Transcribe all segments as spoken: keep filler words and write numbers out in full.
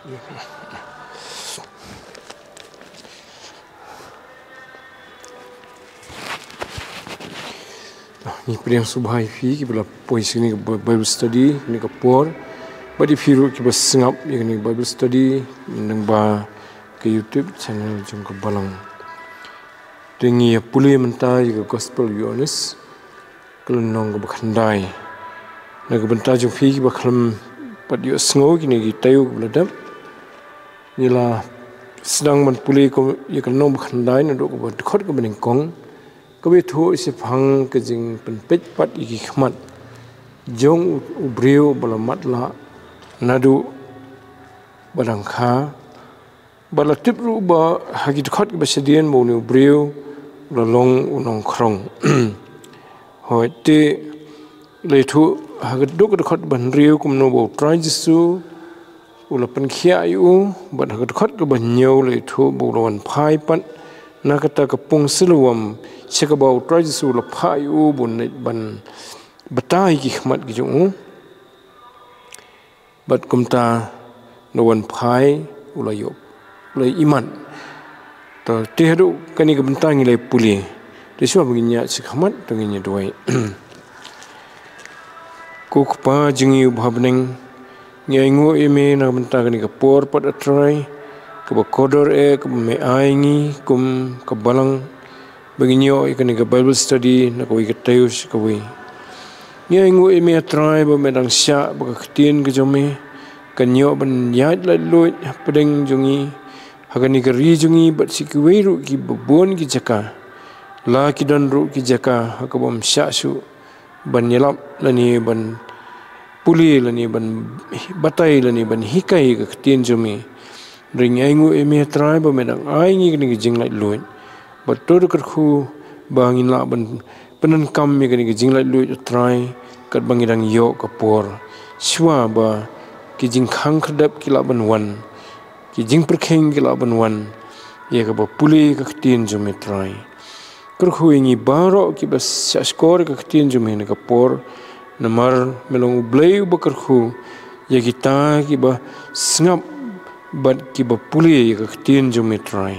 Ngi pdiang sngewbha ïa phi kiba la poi sha kane ka Bible study, kane ka por. Bad ïa phi ruh kiba sngap ïa kane ka Bible study lyngba ka YouTube channel jong ka Balang. Te ngi ïa pule mynta ïa ka Gospel Ïoannis, ka lynnong kaba khyndai. Na ka bynta jong phi kiba khlem pat ïohsngew kine ki taïew kiba la dep, ngi la sdang ban pule ïa ka lynnong ba khyndai naduh kaba dkhot kaba nyngkong, kaba ïathuh shaphang ka jingpynpeit pat ïa ki khmat jong u, u briew ba la matlah naduh ba dang kha. Bad la tip ruh ba ha ki dkhot kiba shadien ba une u briew u la long u nongkhrong. Hooid, te la ïathuh ha ka dkhot ba hynriew kumno ba U Trai Jisu u la pynkhiah ïa u, bad ha ka dkhot kaba hynñiew la ïathuh ba u la wan phai pat na kata ka pung Siloam, sha kaba U Trai Jisu u la phah ïa u ban leit ban batai ïa ki khmat ki jong u. Bad kumta, u la wan phai, u la ïoh, u la ïoh imat. To, te haduh kane ka bynta ngi la pule. Te shuwa ba ngin ïaid shakhmat, to ngin ïa duwai. Ko Kpa jong ngi uba ha bneng, ngi ainguh ïa me na ka bynta kane ka por pat, A Trai, kaba kordor eh, kaba me ai ngi kum ka Balang, ba ngin ïoh ïa kane ka Bible study na kawei ka taïew sha kawei. Ngi ainguh ïa me, A Trai, ba me dang shah ba ka ktien ka jong me kan ïoh ban ïaid laitluid hapdeng jong ngi, ha kane ka ri jong ngi bad sha kiwei ruh kiba bun ki jaka. La ki don ruh ki jaka ha kabym shah shuh ban ïalap lane ban pule lane ban batai lane ban hikai ka ktien jong me. Hynrei ngi ainguh ïa me, A Trai, ba me dang ai ngi kane ka jinglaitluid. Bad to da kyrkhu ba ngin lah ban pyndonkam ïa kane ka jinglaitluid, A Trai, katba ngi dang ïoh ka por, shuwa ba ki jingkhang khyrdep ki lah ban wan, ki jingpyrkhing ki lah ban wan ïa kaba pule ka ktien jong me, A Trai. Kyrkhu ïa ngi baroh kiba shah shkor ïa ka ktien jong me ha kane ka por, namar me long U Blei uba kyrkhu ïa kita kiba sngap bad kiba pule ïa ka ktien jong me, A Trai.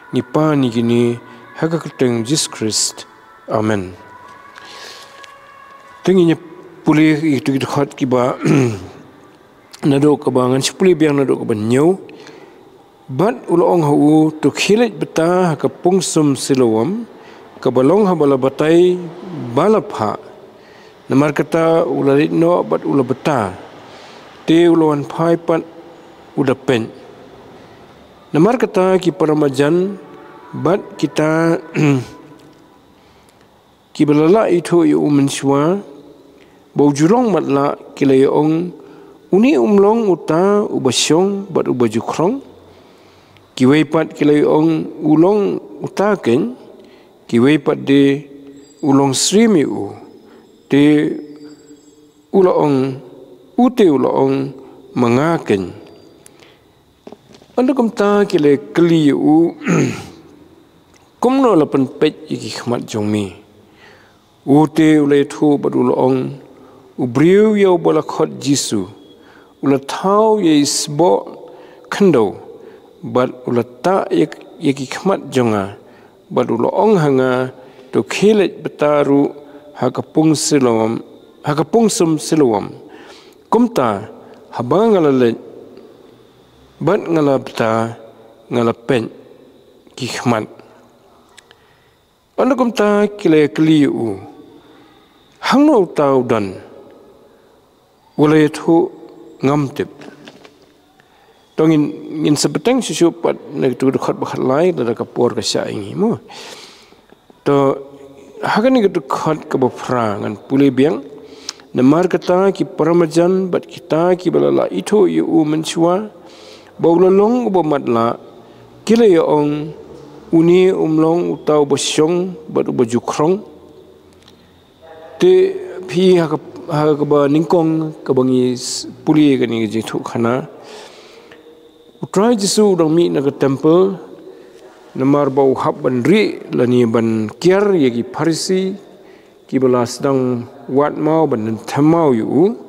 Ngi pan ïa kine ha ka kyrteng Jisu Khrist. Amen. Te ngin ïa pule ïa kito ki dkhot kiba naduh kaba, ngan sa pule biang naduh kaba hynñiew. Bad u la ong ha u, to khie leit bata ha ka pung sum Siloam, kaba long haba la batai ba la phah. Namar kata u la leit noh bad u la bata, te u la wan phai pat u da peit. Namar kata ki para marjan bad kita kiba la lah ithuh ïa u mynshuwa ba u ju long matlah, ki la ïa ong, une um long uta uba shong bad uba ju khrong. Kiwei pat ki la ïa ong, u long uta keiñ. Kiwei pat de, u long syriem ïa u. Te u la ong, u te u la ong, ma nga keiñ. Ynda kumta ki la kylli ïa u, kumno la pynpeit ïa ki khmat jong me? U te u la ïathuh bad u la ong, u briew ïa uba la khot Jisu u la thaw ïa i sboh khyndew bad u la tah ïa, ïa ki khmat jong nga, bad u la ong ha nga, to khie leit bata ruh ha ka pung Siloam, ha ka pung sum Siloam. Kumta haba nga la leit bad nga la bata, nga la peit ki khmat. Ynda kumta ki la kylli ïa u, hangno uta u don? U la ïathuh, ngam tip. To ngin, ngin sa bteng shuh shuh pat na kito ki dkhot ba khatlai, lada ka por ka shah ïa ngi mo. To ha kane ka dkhot kaba phra ngan pule biang. Namar kata ki para marjan bad kita kiba la lah ithuh ïa u mynshuwa ba u la long uba matlah, ki la ïa ong, une um long uta uba shong bad uba ju khrong. Te phi ha ka, ha kaba nyngkong kaba ngi s-, pule kane ka jingïathuhkhana, U Trai Jisu u dang mih na ka temple, namar ba u hap ban rieh lane ban kiar ïa ki Pharisi kiba la sdang wad maw ban them maw ïa u.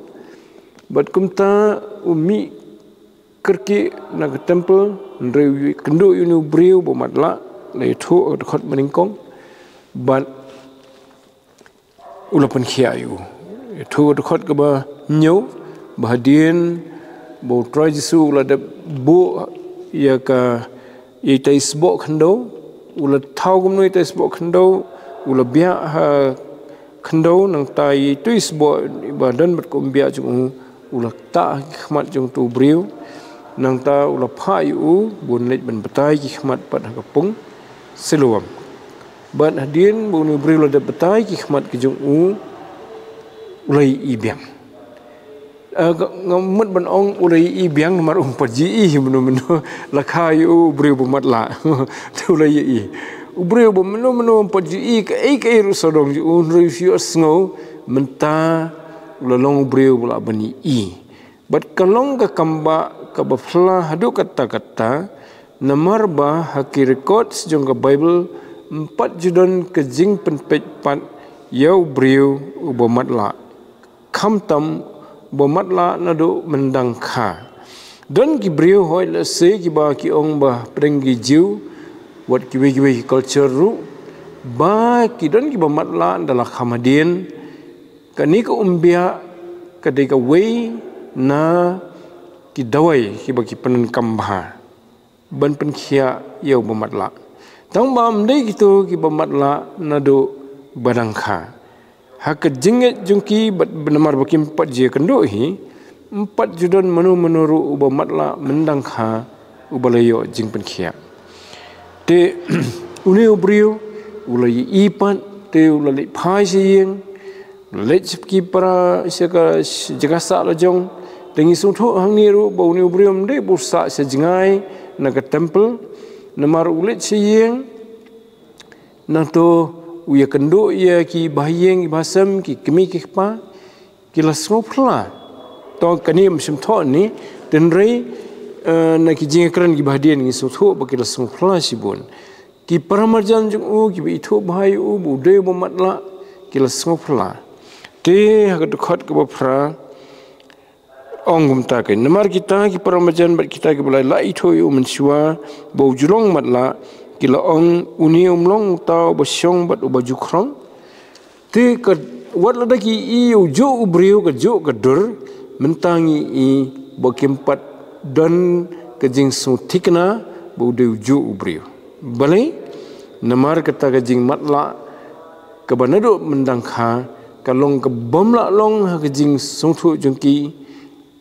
Bad kumta u mih kyrkieh na ka temple, hynrei u ïakynduh ïa une u briew ba matlah, la ïathuh ha ka dkhot ba nyngkong, bad u la pynkhiah ïa u. Ïathuh ha ka dkhot kaba hynñiew, ba hadien ba U Trai Jisu u la dep buh ïa ka, ïa ita i sboh khyndew, u la thaw kumno ita i sboh khyndew, u la biah ha khyndew, nangta ïa ita i sboh ba don bad ka umbiah jong u, u la ktah ha ki khmat jong uto u briew, nangta u la phah ïa u ba un leit ban batai ki khmat pat ha ka pung Siloam. Bad hadien ba une u briew la dep batai ki khmat ki jong u, u la ïohi biang. Ah, nga, nga mut ban ong u la ïohi biang namar um pat ju ïohi mano mano la kha ïa u briew ba matlah. Te u la ïohi. U briew ba mano mano um pat ju ïohi kaei kaei ruh sawdong jong u, hynrei u shu ïohsngew, mynta u la long u briew ba lah ban ïohi. Bad ka long ka kambah kaba phylla haduh katta katta, namar ba ha ki records jong ka Baibl, ym pat ju don ka jingpynpeit pat ïa u briew uba matlah. Khamtam ba matlah naduh myndang kha. Don ki briew hooid lehse kiba ki ong ba pdeng ki Jiw, wat kiwei kiwei ki culture ruh, ba ki don kiba matlah da la kham hadien, kane ka umbiah ka dei kawei na ki dawai kiba ki pyndonkam bha ban pynkhiah ïa uba matlah. Tang ba ym dei kito kiba matlah naduh ba dang kha. Ha ka jingngeit jong ki bad namar ba kim pat ju ïakynduh hi, ym pat ju don mano mano ruh uba matlah myndang kha uba la ïoh jingpynkhiah. Te une u briew u la ïohi pat, te u la leit phai sha ïing, u la leit sha ki para, sha ka jaka sah la jong. Te ngi sngewthuh hangne ruh ba une u briew ym dei ba u sah sha jngai na ka temple, namar u leit sha ïing, nangta u ïakynduh ïa ki bahaïing ki bahasem, ki kmie ki kpa, ki la sngewphylla. To kane ym shym thoh ne, hynrei, eh, na ki jingkren kiba hadien ngi sngewthuh ba ki la sngewphylla shibun. Ki paramarjan jong u, kiba ithuh bha ïa u ba u dei uba matlah, ki la sngewphylla. Te ha ka dkhot kaba phra, ong kumta kein: Namar kita ki paramarjan bad kita kiba la ithuh ïa u mynshuwa ba u ju long matlah, ki la ong, une um long uta uba shong bad uba ju khrong. Te ka, wat lada ki ïohi ïa u juh u briew ka juh ka dur, mynta ngi ïohi ba kim pat don ka jingsngewthikna ba u dei u juh u briew. Balei? Namar kata ka jingmatlah kaba naduh myndang kha ka long kaba ym lah long ha ka jingsngewthuh jong ki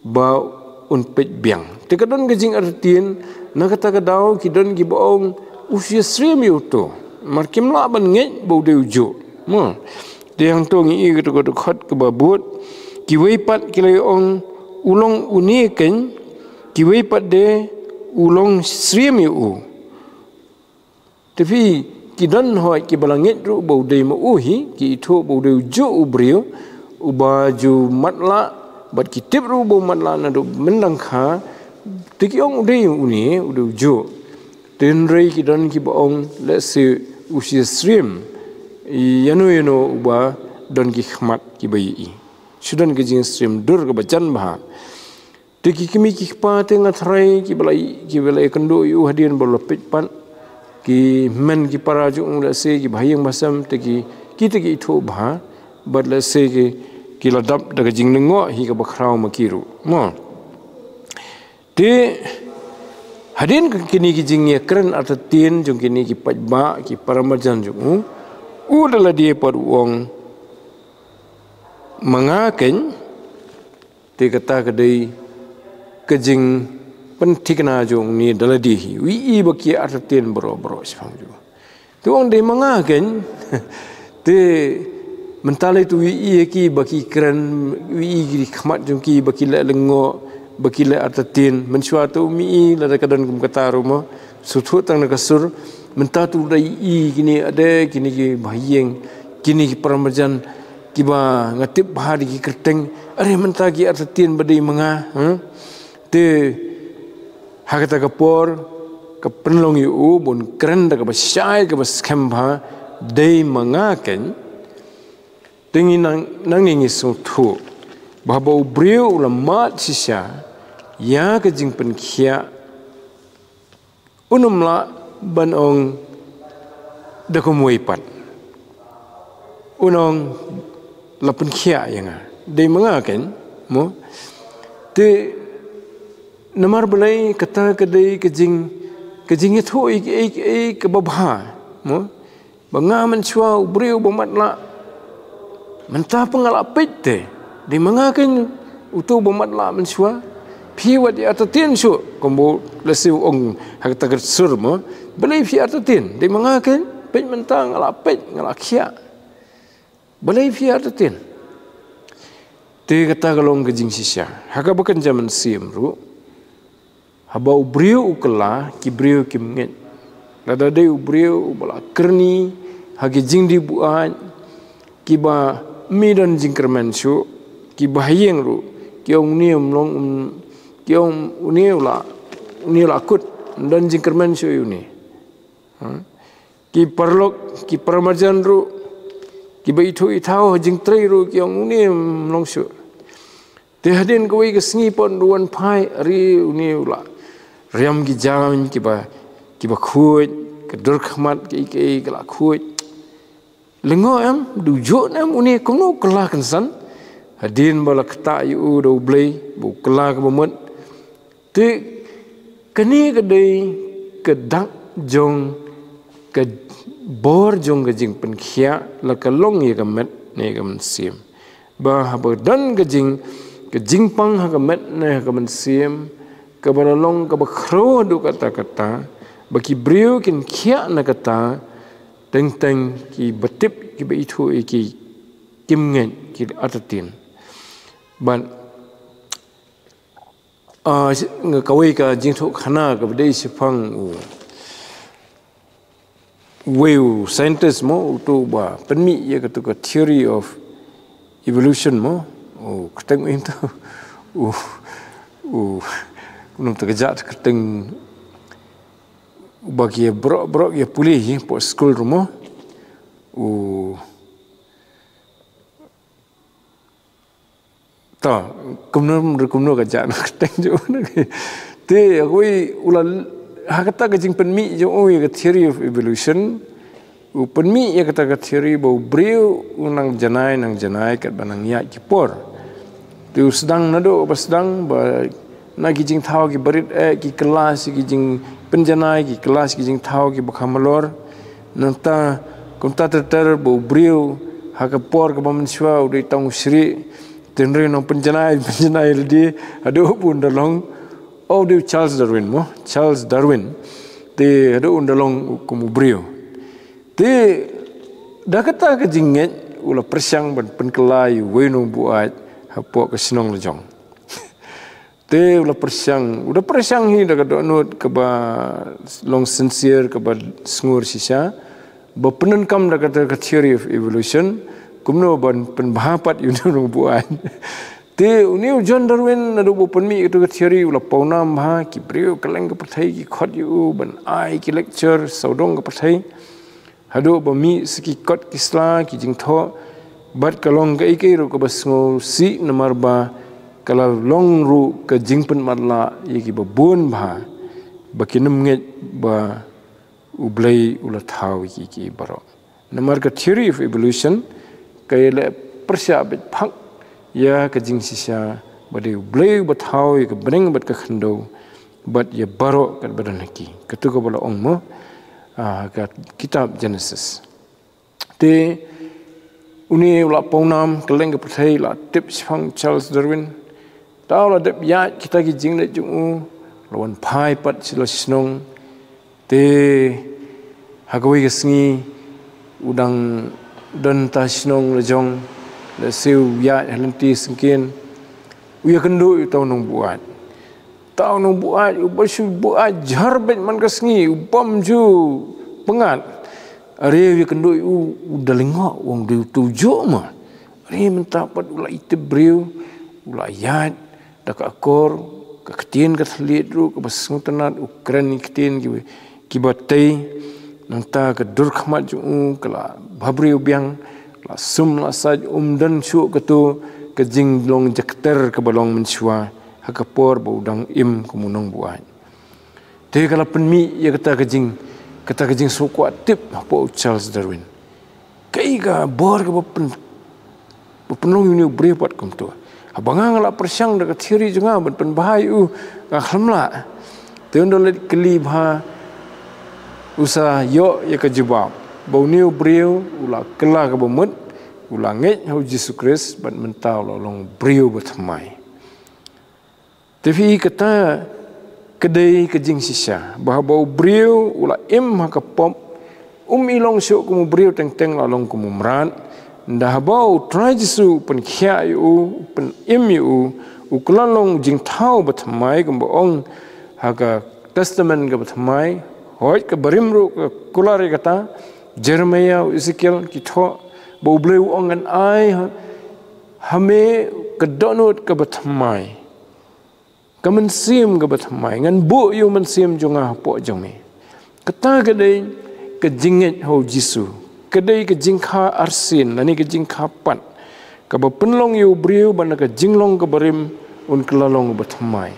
ba un peit biang. Te ka don ka jingartatien, na kata ka daw ki don kiba ong, u shu ïasyriem ïa uto. Namar kim lah ban ngeit ba u dei u juh. Mo. Te hangto ngi ïohi kato ka dkhot kaba bud, kiwei pat ki la ong, u long une kein, kiwei pat de, u long syriem ïa u. Te phi, ki don hooid kiba la ngeit ruh ba u dei ma u hi, ki ithuh ba u dei u juh u briew uba ju matlah, bad ki tip ruh ba u matlah naduh myndang kha, te ki ong u dei une, u dei u juh. Te hynrei ki don kiba ong lehse u shu ïasyriem ïano ïano uba don ki khmat kiba ïohi. Shu don ki jingsyriem dur kaba jan bha. Te ki kmie ki kpa te nga tharai kiba la, kiba la ïakynduh ïa u hadien ba u la peit pat, ki hynmen ki para jong u lehse, ki bahaïing bahasem, te ki, kita ki ithuh bha, bad lehse ki, ki la dap da ka jinglyngngoh hi kaba khraw ma ki ruh. Mo. Te hadien ka kine ki jingïakren artatien jong kine ki paidbah, ki paramarjan jong u, u da lade pat u ong, ma nga kein, te kata ka dei ka jingpynthikna jong une da lade hi. U ïohi ba ki artatien baroh baroh shaphang jong u. Te u ong dei ma nga kein. Te mynta lei te u ïohi ïa ki ba ki kren, u ïohi ki khmat jong ki ba ki leh lyngngoh, ba ki leh artatien. Mynshuwa te um ïohi lada ka don kum kata ruh mo. Sngewthuh tang na ka sur. Mynta te u da ïohi kine ade, kine ki bahaïing, kine ki paramarjan, kiba nga tip bha da ki kyrteng, are mynta ki artatien ba dei ma nga, hmm? Te ha kata ka por, ka pynlong ïa u ba un kren da kaba shai kaba skhem bha, dei ma nga kein. Te ngi nang, nangne ngi sngewthuh ba haba u briew u la mad shisha, ïa ka jingpynkhiah, un ym lah ban ong da kumwei pat. Un ong la pynkhiah ïa nga. Dei ma nga kein, mo. Te namar balei kata ka dei ka jing, ka jingïathuh ïa kaei kaei kaba bha, mo. Ba nga mynshuwa u briew ba matlah. Mynta pat nga la peit te. Dei ma nga kein uto ba matlah mynshuwa. Phi wat ïa artatien shuh, kumba lehse u ong ha kata ka sur, mo. Balei phi artatien? Dei ma nga kein, peit mynta nga la peit, nga la khiah. Balei phi artatien? Te kata ka long ka jingshisha. Ha kaba kynja mynsiem ruh, haba u briew u kylla, ki briew kim ngeit. Lada dei u briew uba la kyrni ha ki jingdih buaid, kiba ym don jingkyrmen shuh, kiba ha ïing ruh ki ong une um long, um, ki ong une u la, une u la kut, ym don jingkyrmen shuh ïa une. Hmm? Ki paralok, ki paramarjan ruh, kiba ithuh ithaw ha jingtrei ruh ki ong une um long shuh. Te hadien kawei ka sngi pat u wan phai, are une u la riam ki jaiñ kiba, kiba khuid, ka dur khmat, kaei kaei ka la khuid. Lyngngoh em, dewjuh em, une kumno u kylla kynsan. Hadien ba la ktah ïa u da U Blei ba u kylla kaba mut. Te kane ka dei ka dak jong ka bor jong ka jingpynkhiah, la ka long ïa ka met ne ka mynsiem. Ba haba don ka jing, ka jingpang ha ka met ne ha ka mynsiem, kaba la long kaba khrew haduh katta katta, ba ki briew kin khiah na kata, teng teng kiba tip, kiba ithuh ïa ki kim ngeit, ki artatien. Bad Ah, nga kawei ka jingthoh khana kaba dei shaphang u, uwei u scientist, mo, uto uba pynmih ïa kato ka theory of evolution, mo. U kyrteng u ïa to, u, u, u nongthoh ka jait kyrteng, uba ki brok brok ïa pule hi hapoh skul ruh, mo. U To, kumno, kumno ka jait kyrteng jong u. Te, hooid, u la, ha kata ka jingpynmih jong u ïa ka theory of evolution, u pynmih ïa kata ka theory ba u briew u nang janai, nang janai, katba nang ïaid ki por. Te u sdang naduh ba sdang ba na ki jingthaw kiba rit eh, ki kylla sha ki jingpynjanai, ki kylla sha ki jingthaw kiba kham halor. Nangta, kumta ter ter ba u briew, ha ka por kaba mynshuwa u dei tang u shrieh, te hynrei u nang pynjanai, pynjanai lade, haduh ba un da long, oh, u dei u Charles Darwin, mo, Charles Darwin. Te haduh un da long kum u briew. Te da kata ka jingngeit, u la pyrshang ban pynkylla ïa uwei u nongbuaid hapoh ka shnong la jong. Te u la pyrshang, u la pyrshang hi da ka dohnud kaba long sincere, kaba sngur shisha, ba pyndonkam da kata ka theory of evolution, kumno ban pynbha pat ïa une u nongbuaid. Te une u John Darwin naduh ba u pynmih ïa kata ka theory u la pawnam bha, ki briew kylleng ka pyrthei ki khot ïa u ban ai ki lecture sawdong ka pyrthei. Haduh ba mih sa ki kot ki sla ki jingthoh, bad ka long kaei kaei ruh kaba sngewsih namar ba ka la long ruh ka jingpynmatlah ïa kiba bun bha, ba kin ym ngeit ba U Blei u la thaw ïa kiei kiei baroh. Namar ka theory of evolution ka ïaleh pyrshah beit phak ïa ka jingshisha ba dei U Blei uba thaw ïa ka bneng bad ka khyndew, bad ïa baroh katba don ha ki. Kato kaba la ong mo, ah, ka kitab Genesis. Te une u la pawnam, kylleng ka pyrthei la tip shaphang Charles Darwin. Te u la dep ïaid kita ki jingleit jong u, la wan phai pat sha la shnong. Te ha kawei ka sngi u dang don ta shnong la jong, lehse u ïaid ha lynti syngkien, u ïakynduh ïa uta u nongbuaid. Uta u nongbuaid uba shu buaid jar beit man ka sngi, u bym ju pyngngad. Are u ïakynduh ïa u, u da lyngngoh, u ong dei uto u juh ma. Are mynta pat u la ithuh briew, u la ïaid da ka akor, ka ktien ka thylliej ruh kaba sngewtynnat, u kren ïa ki ktien kiba, kiba tei. Nangta ka dur khmat jong u ka la bhabriew biang, la sum la sait, um don shuh kato ka jinglong jakter kaba long mynshuwa. ha ka por ba u dang im kum u nongbuaid. Te ka la pynmih ïa kata ka jing, kata ka jingsngewkwah tip hapoh u Charles Darwin. Kaei ka bor kaba pyn, ba pynlong ïa une u briew pat kumto? Haba nga, nga la pyrshang da ka theory jong nga ban pynbha ïa u, nga khlem lah. Te ynda leit kylli bha, u sa ïoh ïa ka jubab ba une u briew u la kylla kaba mut, u la ngeit ha u Jisu Khrist, bad mynta u la long briew bathymmai. Te phi, kata ka dei ka jingshisha, ba haba u briew u la im ha ka pop, um i long shuh kum u briew teng teng, la long kum u mrad. Ynda haba u Trai Jisu u pynkhiah ïa u, u pynim ïa u, u kylla long jingthaw bathymmai, kumba ong ha ka Testament kaba thymmai. Hooid, ka barim ruh ka kular ïa kata. Jeremiah, u Ezekiel ki thoh ba U Blei u ong, ngan ai ha, ha me ka dohnud kaba thymmai, ka mynsiem kaba thymmai, ngan buh ïa u mynsiem jong nga hapoh jong me. Kata ka dei ka jingngeit ha u Jisu, ka dei ka jingkha arsien lane ka jingkha pat, kaba pynlong ïa u briew ba na ka jinglong ka barim un kylla long uba thymmai.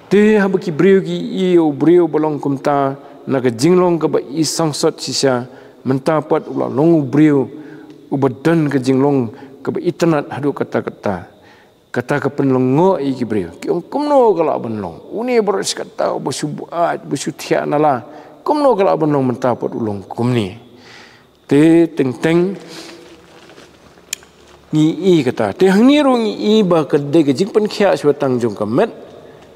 Te haba ki briew ki ïohi ïa u briew ba long kumta, na ka jinglong kaba i sangsot shisha, mynta pat u la long u briew uba don ka jinglong kaba itynnad haduh katta katta. Kata ka pynlyngngoh ïa ki briew. Ki ong, kumno ka lah ban long? Une baroh shi katta uba shu buaid, uba shu thiah na la, kumno ka lah ban long mynta pat u long kumne? Te teng teng ngi i kata. Te hangne ruh ngi i ba ka dei ka jingpynkhiah shuwa tang jong ka met,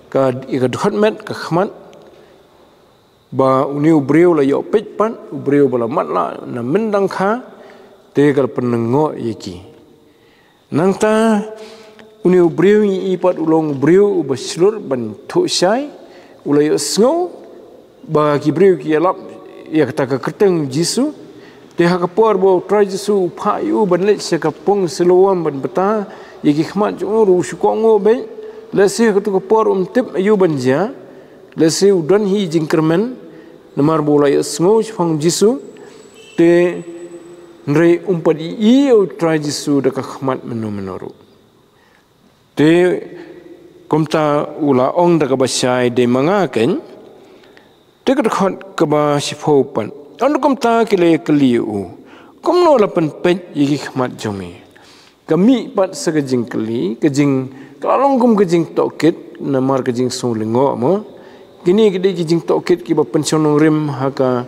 ka, ïa ka dkhot met, ka khmat, ba une u briew la ïoh peit pat, u briew ba la matlah na myndang kha, te ka la pynlyngngoh ïa ki. Nangta une u briew ngi i pat u long u briew uba shlur ban thuh shai, u la ïohsngew ba ki briew ki ïalap ïa kata ka kyrteng Jisu. Te ha ka por ba u Trai Jisu u phah ïa u ban leit sha ka pung Siloam ban bata ïa ki khmat jong u ruh, u shu kohnguh beit. Lehse ha kato ka por um tip aïu ban jia, lehse u don hi jingkyrmen, namar ba u la ïohsngew shaphang Jisu. Te hynrei um pat i ïa u Trai Jisu da ka khmat mynno mynno ruh. Te kumta u la ong da kaba shai, dei ma nga keiñ. Te ka dkhot kaba shiphew pat, ynda kumta ki la ïakylli ïa u, kumno la pynpeit ïa ki khmat jong me? Ka mih pat sa ka jingkylli, ka jing, ka la long kum ka jingtohkit, namar ka jingsngew lyngngoh mo. Kine ki dei ki jingtohkit kiba pynshong nongrim ha ka,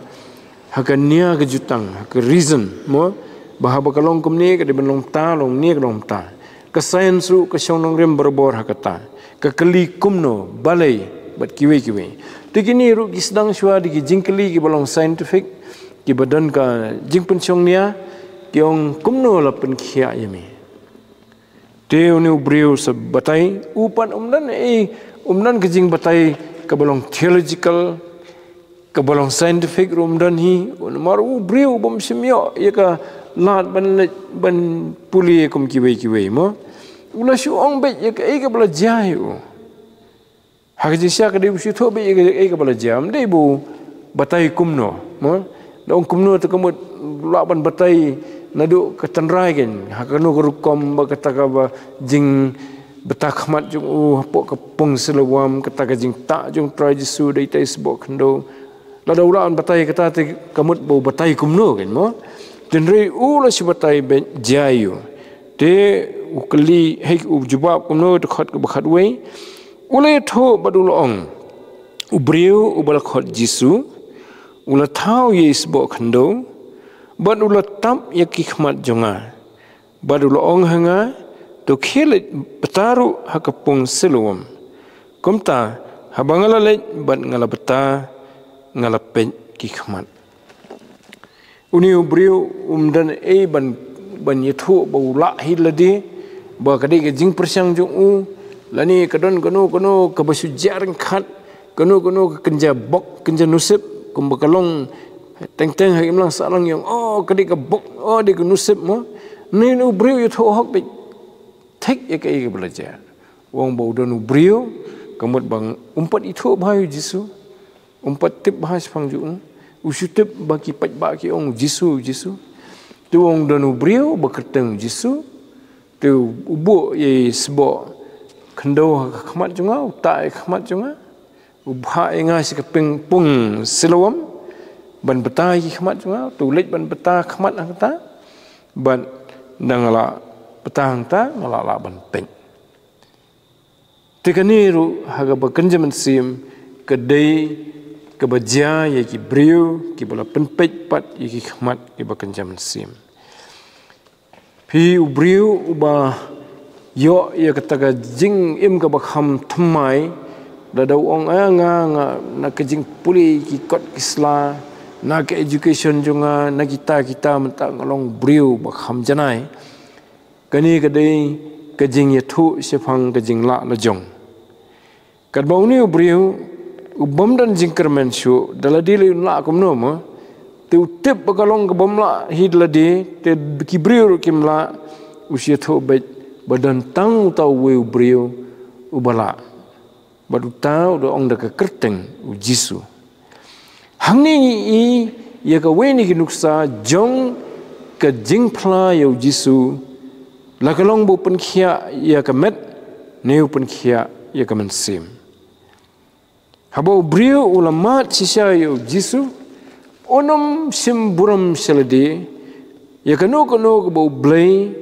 ha ka nia ka jutang, ha ka reason mo. Ba haba ka long kumne ka dei ban long ta, long ne ka long ta. Ka science ruh ka shong nongrim barabor ha kata. Ka kylli kumno, balei, bad kiwei kiwei. Te kine ruh ki sdang shuwa da ki jingkylli kiba long scientific, kiba don ka jingpynshong nia, ki ong kumno la pynkhiah ïa me. Te une u briew sa batai, u pat um don, eh, um don ka jingbatai kaba long theological, kaba long scientific ruh um don hi, namar u briew bym shym ïoh ïa ka lad ban leit ban pule kum kiwei kiwei mo. U la shu ong beit ïa kaei kaba la jia ïa u. Ha ka jingshisha ka dei u shu thoh beit ïa kaei kaba la jia, ym dei ba u batai kumno mo. Da ong kumno te ka mut lah ban batai naduh ka tynrai keiñ, ha kano ka rukom ba kata kaba jingbata khmat jong u hapoh ka pung Siloam, kata ka jingtah jong u Trai Jisu da itai sboh khyndew. Lada u lah ban batai kata te ka mut ba u batai kumno keiñ mo. Hynrei u la shu batai beit jia ïa u. Te u kylli, hei, u jubab kumno, dkhot kaba khatwei. U la ïathuh bad u la ong, u briew uba la khot Jisu, u la thaw ïa i sboh khyndew, bad u la tap ïa ki khmat jong nga. Bad u la ong ha nga, to khie leit bata ruh ha ka pung Siloam. Kumta, haba nga la leit bad nga la bata, nga la peit ki khmat. Une u briew um don ei ban, ban ïathuh ba u lah hi lade, ba ka dei ka jingpyrshang jong u, lane ka don kano kano kaba shu jia ryngkat, kano kano ka kynja bok, kynja nusip, kumba ka long teng teng ha imlang sahlang ïa u ong, oh, ka dei ka bok, oh, dei ka nusip mo. Une u briew ïathuh hok beit thik ïa kaei kaba la jia. U ong ba u don u briew, ka mut ba um pat ithuh bha ïa u Jisu, um pat tip bha shaphang jong u, u shu tip ba ki paidbah ki ong u Jisu, u Jisu. Te u ong don u briew ba kyrteng u Jisu, te u buh ïa i sboh khyndew ha ka khmat jong nga, u tah ïa ka khmat jong nga, u bhah ïa nga sha ka pung Siloam ban bta ïa ki khmat jong nga, u leit ban bta khmat hangta, bad da nga la bta hangta nga la lah ban peit. Te kane ruh ha kaba kynja mynsiem ka dei kaba jia ïa ki briew kiba la pynpeit pat ïa ki khmat kiba kynja mynsiem. Phi u briew uba ïoh ïa kata ka jingim kaba kham thymmai, lada u ong, "Ah, nga, nga na ka jingpule ki kot ki sla, na ka education jong nga, na kita kita, mynta nga long briew ba kham janai." Kane ka dei ka jingïathuh shaphang ka jinglah lajong. Katba une u briew u bym don jingkyrmen shuh, da lade lei un lah kumno mo. Te u tip ba ka long ka bym lah hi da lade, te ki briew ruh kim lah, u shu ïathuh beit ba don tang uta uwei u briew uba lah. Bad uta u da ong da ka kyrteng u Jisu. Hangne ngi i ïa kawei na ki nuksa jong ka jingphla ïa u Jisu, la ka long ba u pynkhiah ïa ka met ne u pynkhiah ïa ka mynsiem. Haba u briew u la mad shisha ïa u Jisu, un ym shim burom sha lade, ïa kano kano kaba u Blei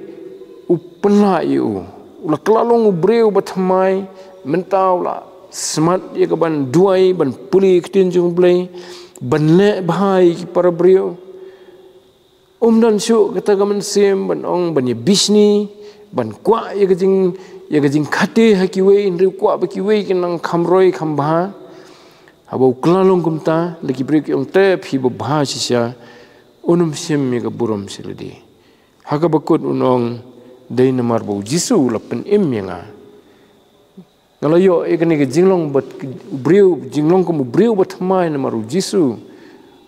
u pynlah ïa u. U la kylla long u briew ba thymmai, mynta u la smat ïa ka ban duwai, ban pule ïa ka ktien jong u Blei, ban leh bha ïa ki para briew. Um don shuh kata ka mynsiem ban ong, ban ïa bishni, ban kwah ïa ka jing, ïa ka jingkhate ha kiwei, hynrei u kwah ba kiwei kin nang kham roi kham bha. Haba u kylla long kumta, la ki briew ki ong, te phi ba bha shisha, un ym shim ïa ka burom sha lade. Ha kaba kut un ong, dei namar ba u Jisu u la pynim ïa nga. Nga la ïoh ïa kane ka jinglong ba, u briew, jinglong kum u briew ba thymmai namar u Jisu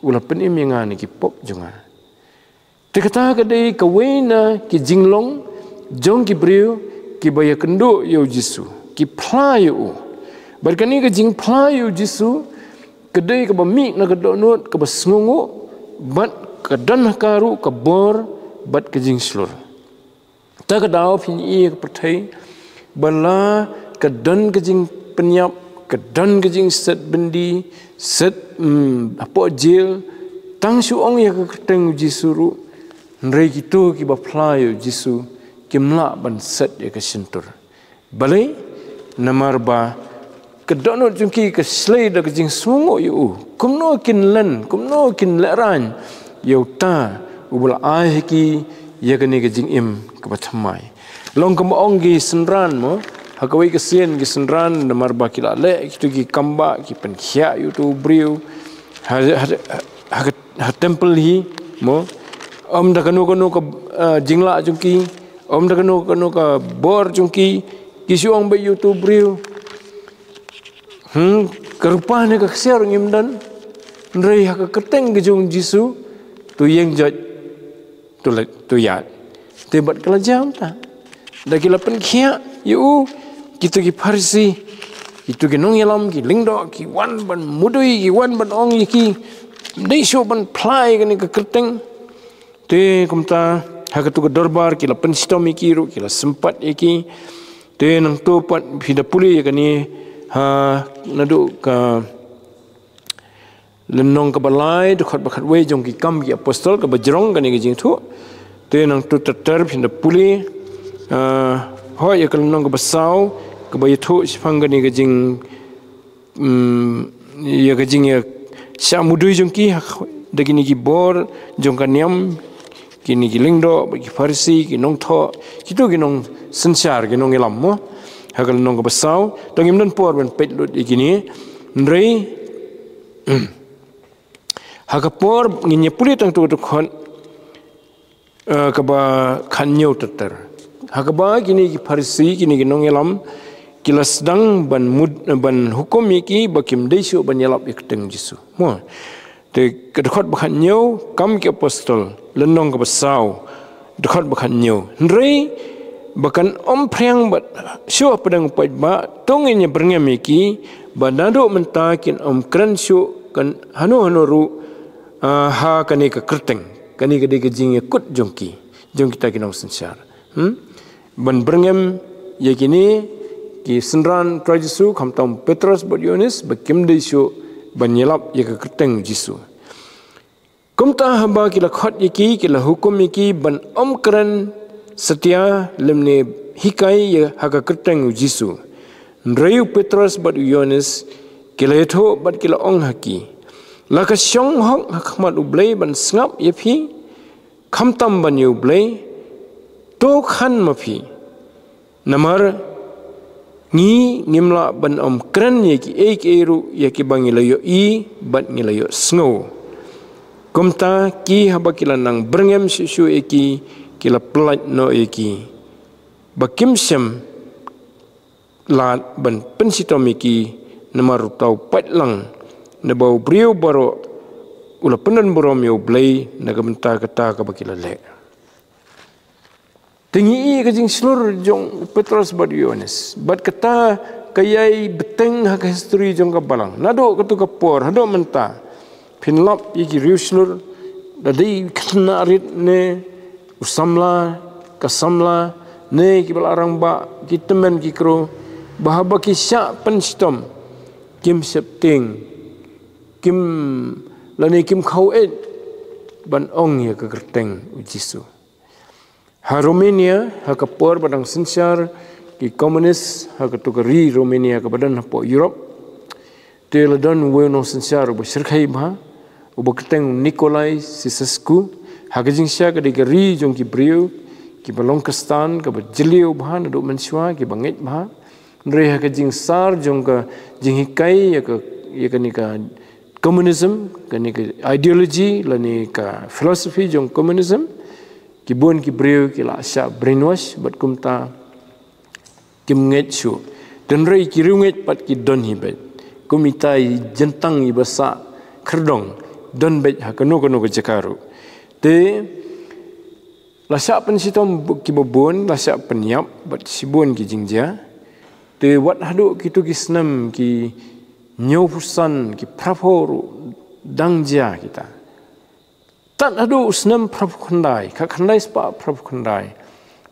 u la pynim ïa nga na ki pop jong nga. Te kata ka dei kawei na ki jinglong jong ki briew kiba ïakynduh ïa u Jisu, ki phla ïa u. Bad kane ka jingphla ïa u Jisu ka dei kaba mih na ka dohnud kaba sngewnguh, bad ka don ha ka ruh ka bor bad ka jingshlur. Ta ka daw phin ïohi ïa ka pyrthei ba la ka don ka jingpynïap, ka don ka jingset byndi, set, mm, hapoh jel, tang shu ong ïa ka kyrteng u Jisu ruh, hynrei kito kiba phla ïa u Jisu kim lah ban set ïa ka shyntur. Balei? Namar ba ka dohnud jong ki ka shlei da ka jingsngewnguh ïa u. Kumno kin len, kumno kin lehraiñ ïa uta uba la ai ha ki ïa kane ka jingim kaba thymmai. Long kumba ong ki synran mo, ha kawei ka sien ki synran namar ba ki la leh kito ki kambah, ki pynkhiah ïa uto u briew ha, ha, ha, ha ka ha temple hi mo, ym da kano kano ka, ah, jinglah jong ki, ym da kano kano ka bor jong ki, ki shu ong beit ïa uto u briew. Hmm, ka rupa ne ka ksiar ngim don, hynrei ha ka kyrteng ka jong u Jisu, to ïeng joit, to leit, to ïaid. Te bad ka la jia kumta. Da ki la pynkhiah ïa u, kito ki Pharisi, kito ki nongïalam, ki lyngdoh, ki wan ban mudui, ki wan ban ong ïa ki, dei shuh ban phla ïa kane ka kyrteng. Te kumta, ha kato ka dorbar, ki la pynshitom ïa ki ruh, ki la sympat ïa ki. Te nangto pat phi da pule ïa kane, ha, naduh ka lynnong kaba lai, dkhot ba khatwei jong ki Kam ki Apostol, kaba jrong kane ka jingïathuh. Te nangto ter ter phin da pule, ah, hooid ïa ka lynnong kaba saw, kaba ïathuh shaphang kane ka jing, mm, ïa ka jingïashah mudui jong ki, ha, da kine ki bor jong ka niam, kine ki lyngdoh, bad ki Pharisi, ki nongthoh, kito ki nongsynshar, ki nongïalam mo. Ha ka lynnong kaba saw, to ngim don por ban peit lut ïa kine, hynrei, ha ka por ngin ïa pule tang tu tu khot, eh, kaba khathynñiew ter ter. Ha kaba kine ki Pharisi, kine ki nongïalam, ki la sdang ban mud, ban hukum ïa ki ba kim dei shuh ban ïalap ïa ka kyrteng Jisu. Mo. Te ka dkhot ba khathynñiew, Kam ki Apostol, lynnong kaba saw, dkhot ba khathynñiew. Hynrei ba kan ym phriang bad shuh hapdeng u paidbah, to ngin ïa byrngem ïa ki, ba naduh mynta kin ym kren shuh kan hano hano ruh, ah, ha kane ka kyrteng. Kane ka dei ka jingïakut jong ki, jong kita ki nongsynshar. Hmm? Ban byrngem ïa kine, ki synran Trai Jisu, khamtam Petros bad Ïoannis, ba kim dei shuh ban ïalap ïa ka kyrteng Jisu. Kumta haba ki la khot ïa ki, ki la hukum ïa ki ban ym kren satia lymne hikai ïa ha ka kyrteng u Jisu. Hynrei u Petros bad u Ïoannis ki la ïathuh bad ki la ong ha ki, la ka shong hok ha khmat U Blei ban sngap ïa phi, khamtam ban ïa U Blei, to khan ma phi. Namar ngi ngim lah ban ym kren ïa kiei kiei ruh ïa kiba ngi la ïohi bad ngi la ïohsngew. Kumta ki haba ki la nang byrngem shuh shuh ïa ki, ki la pyllait noh ïa ki, ba kim shym lad ban pynshitom ïa ki, namar uta u paidlang, naba u briew baroh u la pyndonburom ïa U Blei na ka bynta kata kaba ki la leh. Te ngi ïohi ka jingshlur jong u Petros bad u Ïoannis. Bad kata ka ïai bteng ha ka history jong ka balang. Naduh katto ka por haduh mynta, phin lap ïa ki riewshlur, da dei khynnah rit ne u samla, ka samla, ne kiba la rangbah, ki tymmen ki kro, ba haba ki shah pynshitom, kim sheptieng, kim, lane kim khaw-eit ban ong ïa ka kyrteng u Jisu. Ha Romania, ha ka por ba dang synshar ki komunis, ha kato ka ri Romania kaba don hapoh Europe, te la don uwei u nongsynshar uba shyrkhei bha, uba kyrteng Nicolae Ceausescu. Ha ka jingshisha ka dei ka ri jong ki briew kiba long Khristan, kaba jylliew bha naduh mynshuwa, kiba ngeit bha. Hynrei ha ka jingsar jong ka jinghikai ïa ka, ïa kane ka communism, kane ka ideology lane ka philosophy jong communism, ki bun ki briew ki la shah brainwash bad kumta kim ngeit shuh. Hynrei ki riewngeit pat ki don hi beit. Kum itai i jyntang iba sah khyrdong, don beit ha kano kano ka jaka ruh. Te la shah pynshitom kiba bun, la shah pynïap bad shibun ki jingjia. Te wat haduh kito ki snem ki hynñiewphew san, ki phraphew ruh dang jia kita. Tad haduh u snem phraphew khyndai, khatkhyndai spah phraphew khyndai,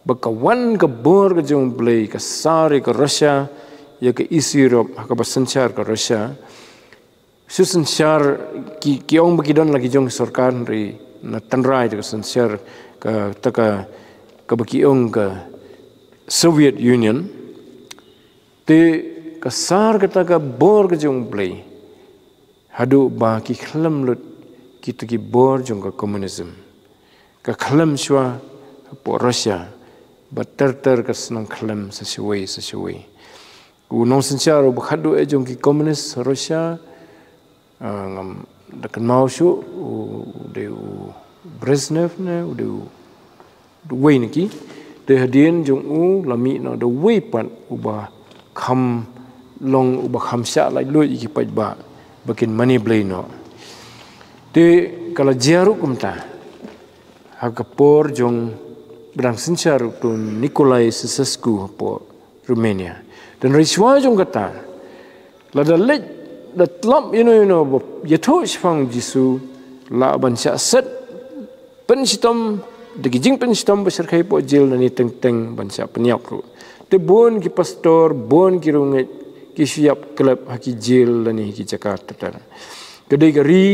ba ka wan ka bor ka jong U Blei, ka sar ïa ka Russia, ïa ka East Europe, ha kaba synshar ka Russia. Shu synshar ki, ki ong ba ki don la ki jong sorkar, hynrei na tynrai da ka synshar kata ka, kaba ki ong ka Soviet Union. Te ka sar kata ka bor ka jong U Blei, haduh ba ki khlem lut kita ki bor jong ka communism. Ka khlem shuwa hapoh Russia, ba ter ter ka shnong khlem sa shawei sa shawei. U nongsynshar uba khatduh eh jong ki komunis Russia, ah, ngam da kynmaw shuh, u dei u Brezhnev ne, u dei u uwei na ki. Te hadien jong u la mih noh da uwei pat uba kham long, uba kham shah laitluid ïa ki paidbah ba kin mane Blei noh. Te ka la jia ruh kumta ha ka por jong ba dang synshar u Nicolae Ceausescu hapoh Romania. Hynrei shuwa jong kata, lada leit, da tlop ïano ïano ba ïathuh shaphang Jisu, lah ban shah set pynshitom, da ki jingpynshitom ba shyrkhei hapoh jel, lane teng teng ban shah pynïap ruh. Te bun ki pastor, bun ki riewngeit ki shu ïap klep ha ki jel lane ha ki jaka ter ter. Ka dei ka ri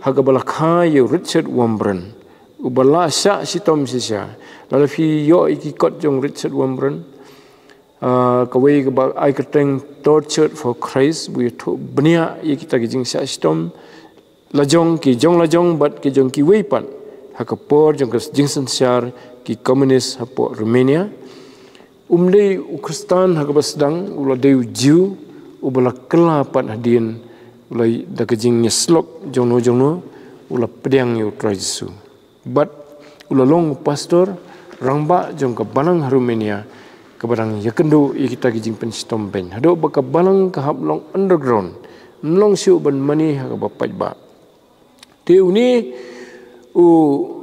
ha kaba la kha ïa u Richard Wurmbrand, uba la shah shitom shisha. Lada phi ïoh ïa ki kot jong Richard Wurmbrand, ah, kawei kaba ai kyrteng Tortured for Christ, ba u ïathuh bniah ïa kita ki jingshah shitom lajong, ki jong lajong bad ki jong kiwei pat ha ka por jong ka jingsynshar ki komunis hapoh Romania. Um dei u Khristan ha kaba sdang, u la dei u Jiw, uba la kylla pat hadien, u la, da ka jingïasyllok jongno jongno, u la pdiang ïa u Trai Jisu. Bad u la long u pastor rangbah jong ka balang ha Romania, kaba dang ïakynduh ïa kita ki jingpynshitom beiñ. Haduh ba ka balang ka hap long underground, ym long shuh ban mane ha kaba paidbah. Te une u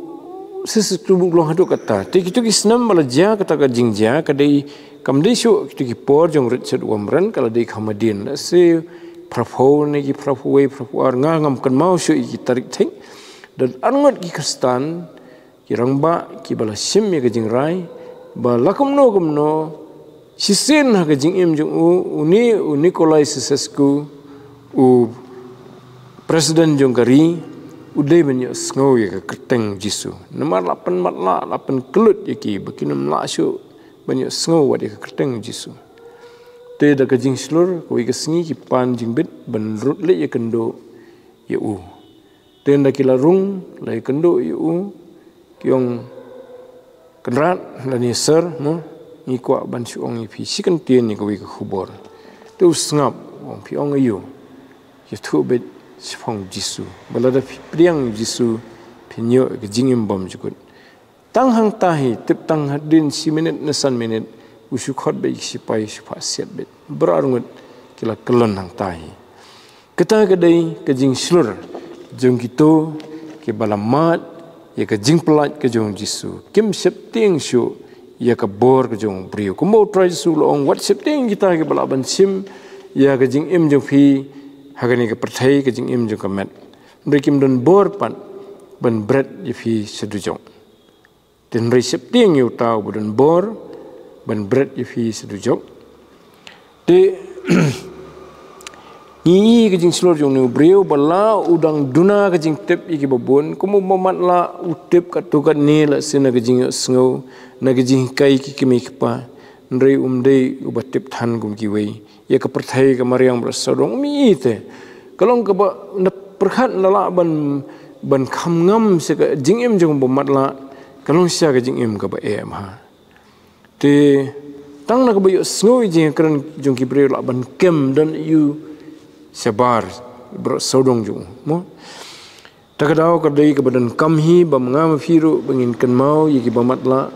Ceausescu u long haduh katta. Te kito ki snem ba la jia kata ka jingjia, ka dei, kam dei shuh kito ki por jong Richard Wurmbrand, ka la dei kham hadien. Lehse phraphew ne ki phraphew wei, phraphew ar, nga ngam kynmaw shuh ïa ki tarik thik. Don arngut ki Khristan, ki rangbah kiba la shim ïa ka jingrai ba la kumno kumno Shisien ha ka jingim jong u, une u Nikolai Ceausescu, u president jong ka ri, u dei ban ïohsngew ïa ka kyrteng Jisu. Namar la pynmatlah, la pynkyllut ïa ki, ba kin ym lah shuh ban ïohsngew wat ïa ka kyrteng Jisu. Te da ka jingshlur, kawei ka sngi ki pan jingbit ban rut leit ïakynduh ïa u. Te ynda ki la rung, la ïakynduh ïa u, ki ong, "Kynrad, lane sir, mo, ngi kwah ban shu ong ïa phi shi kyntien ïa kawei ka khubor." Te u sngap, u ong, "Phi ong aïu?" "Ïathuh beit shaphang Jisu. Ba lada phi pdiang Jisu, phin ïoh ka jingim bymjukut." Tang hangta hi, tip tang hadien shi minit ne san minit, u shu khot beit ki shipai, shu phah siat beit. Baroh arngut ki la kyllon hangta hi. Kata ka dei ka jingshlur jong kito kiba la mad ïa ka jingpyllait ka jong u Jisu. Kim sheptieng shuh ïa ka bor ka jong u briew. Kumba u Trai Jisu u la ong, "Wat sheptieng kita kiba lah ban shim ïa ka jingim jong phi ha kane ka pyrthei, ka jingim jong ka met. Hynrei kim don bor pat ban bret ïa phi sha dujok." Te hynrei sheptieng ïa uta uba don bor ban bret ïa phi sha dujok. Te ngi ïohi ka jingshlur jong une u briew ba la u dang duna ka jingtip ïa kiba bun, kum uba matlah u tip katto katne, la shisha na ka jingïohsngew, na ka jinghikai ki kmie ki kpa. Hynrei um dei uba tip than kum kiwei. Ïa ka pyrthei ka mariang baroh sawdong, um ïohi te. Ka long kaba na pyrkhat na lah ban, ban kham ngam sha ka jingim jong uba matlah, ka long shisha ka jingim kaba eh bha. Te tang na kaba ïohsngew ïa ka jingkren jong ki briew lah ban kem don ïa u shabar baroh sawdong jong u, mo. Ta ka daw ka dei kaba donkam hi ba ma nga ma phi ruh ba ngin kynmaw ïa kiba matlah,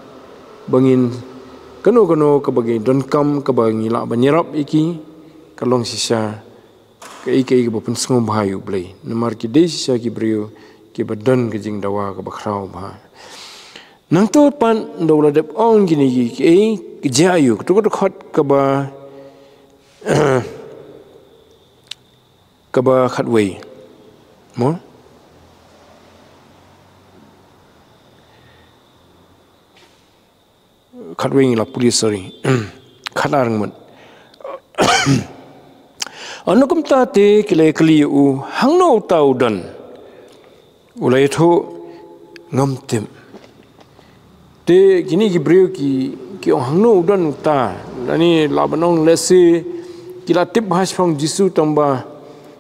ba ngin kano kano kaba ngi donkam, kaba ngi lah ban ïarap ïa ki, ka long shisha kaei kaei kaba pynsngewbha ïa u Blei. Namar ki dei shisha ki briew kiba don ka jingdawa kaba khraw bha. Nangta pat ynda u la dep ong kine kiei kiei, ka jia ïa u, katto katne ka dkhot kaba, kaba khatwei. Mo? Khatwei ngi la pule, sorry. Khatar ngut. Hangno kumta te ki la ïakylli ïa u, hangno uta u don? U la ïathuh, ngam tip. Te kine ki briew ki, ki ong hangno u don uta. Lane lah ban ong lehse ki la tip bha shaphang Jisu tang ba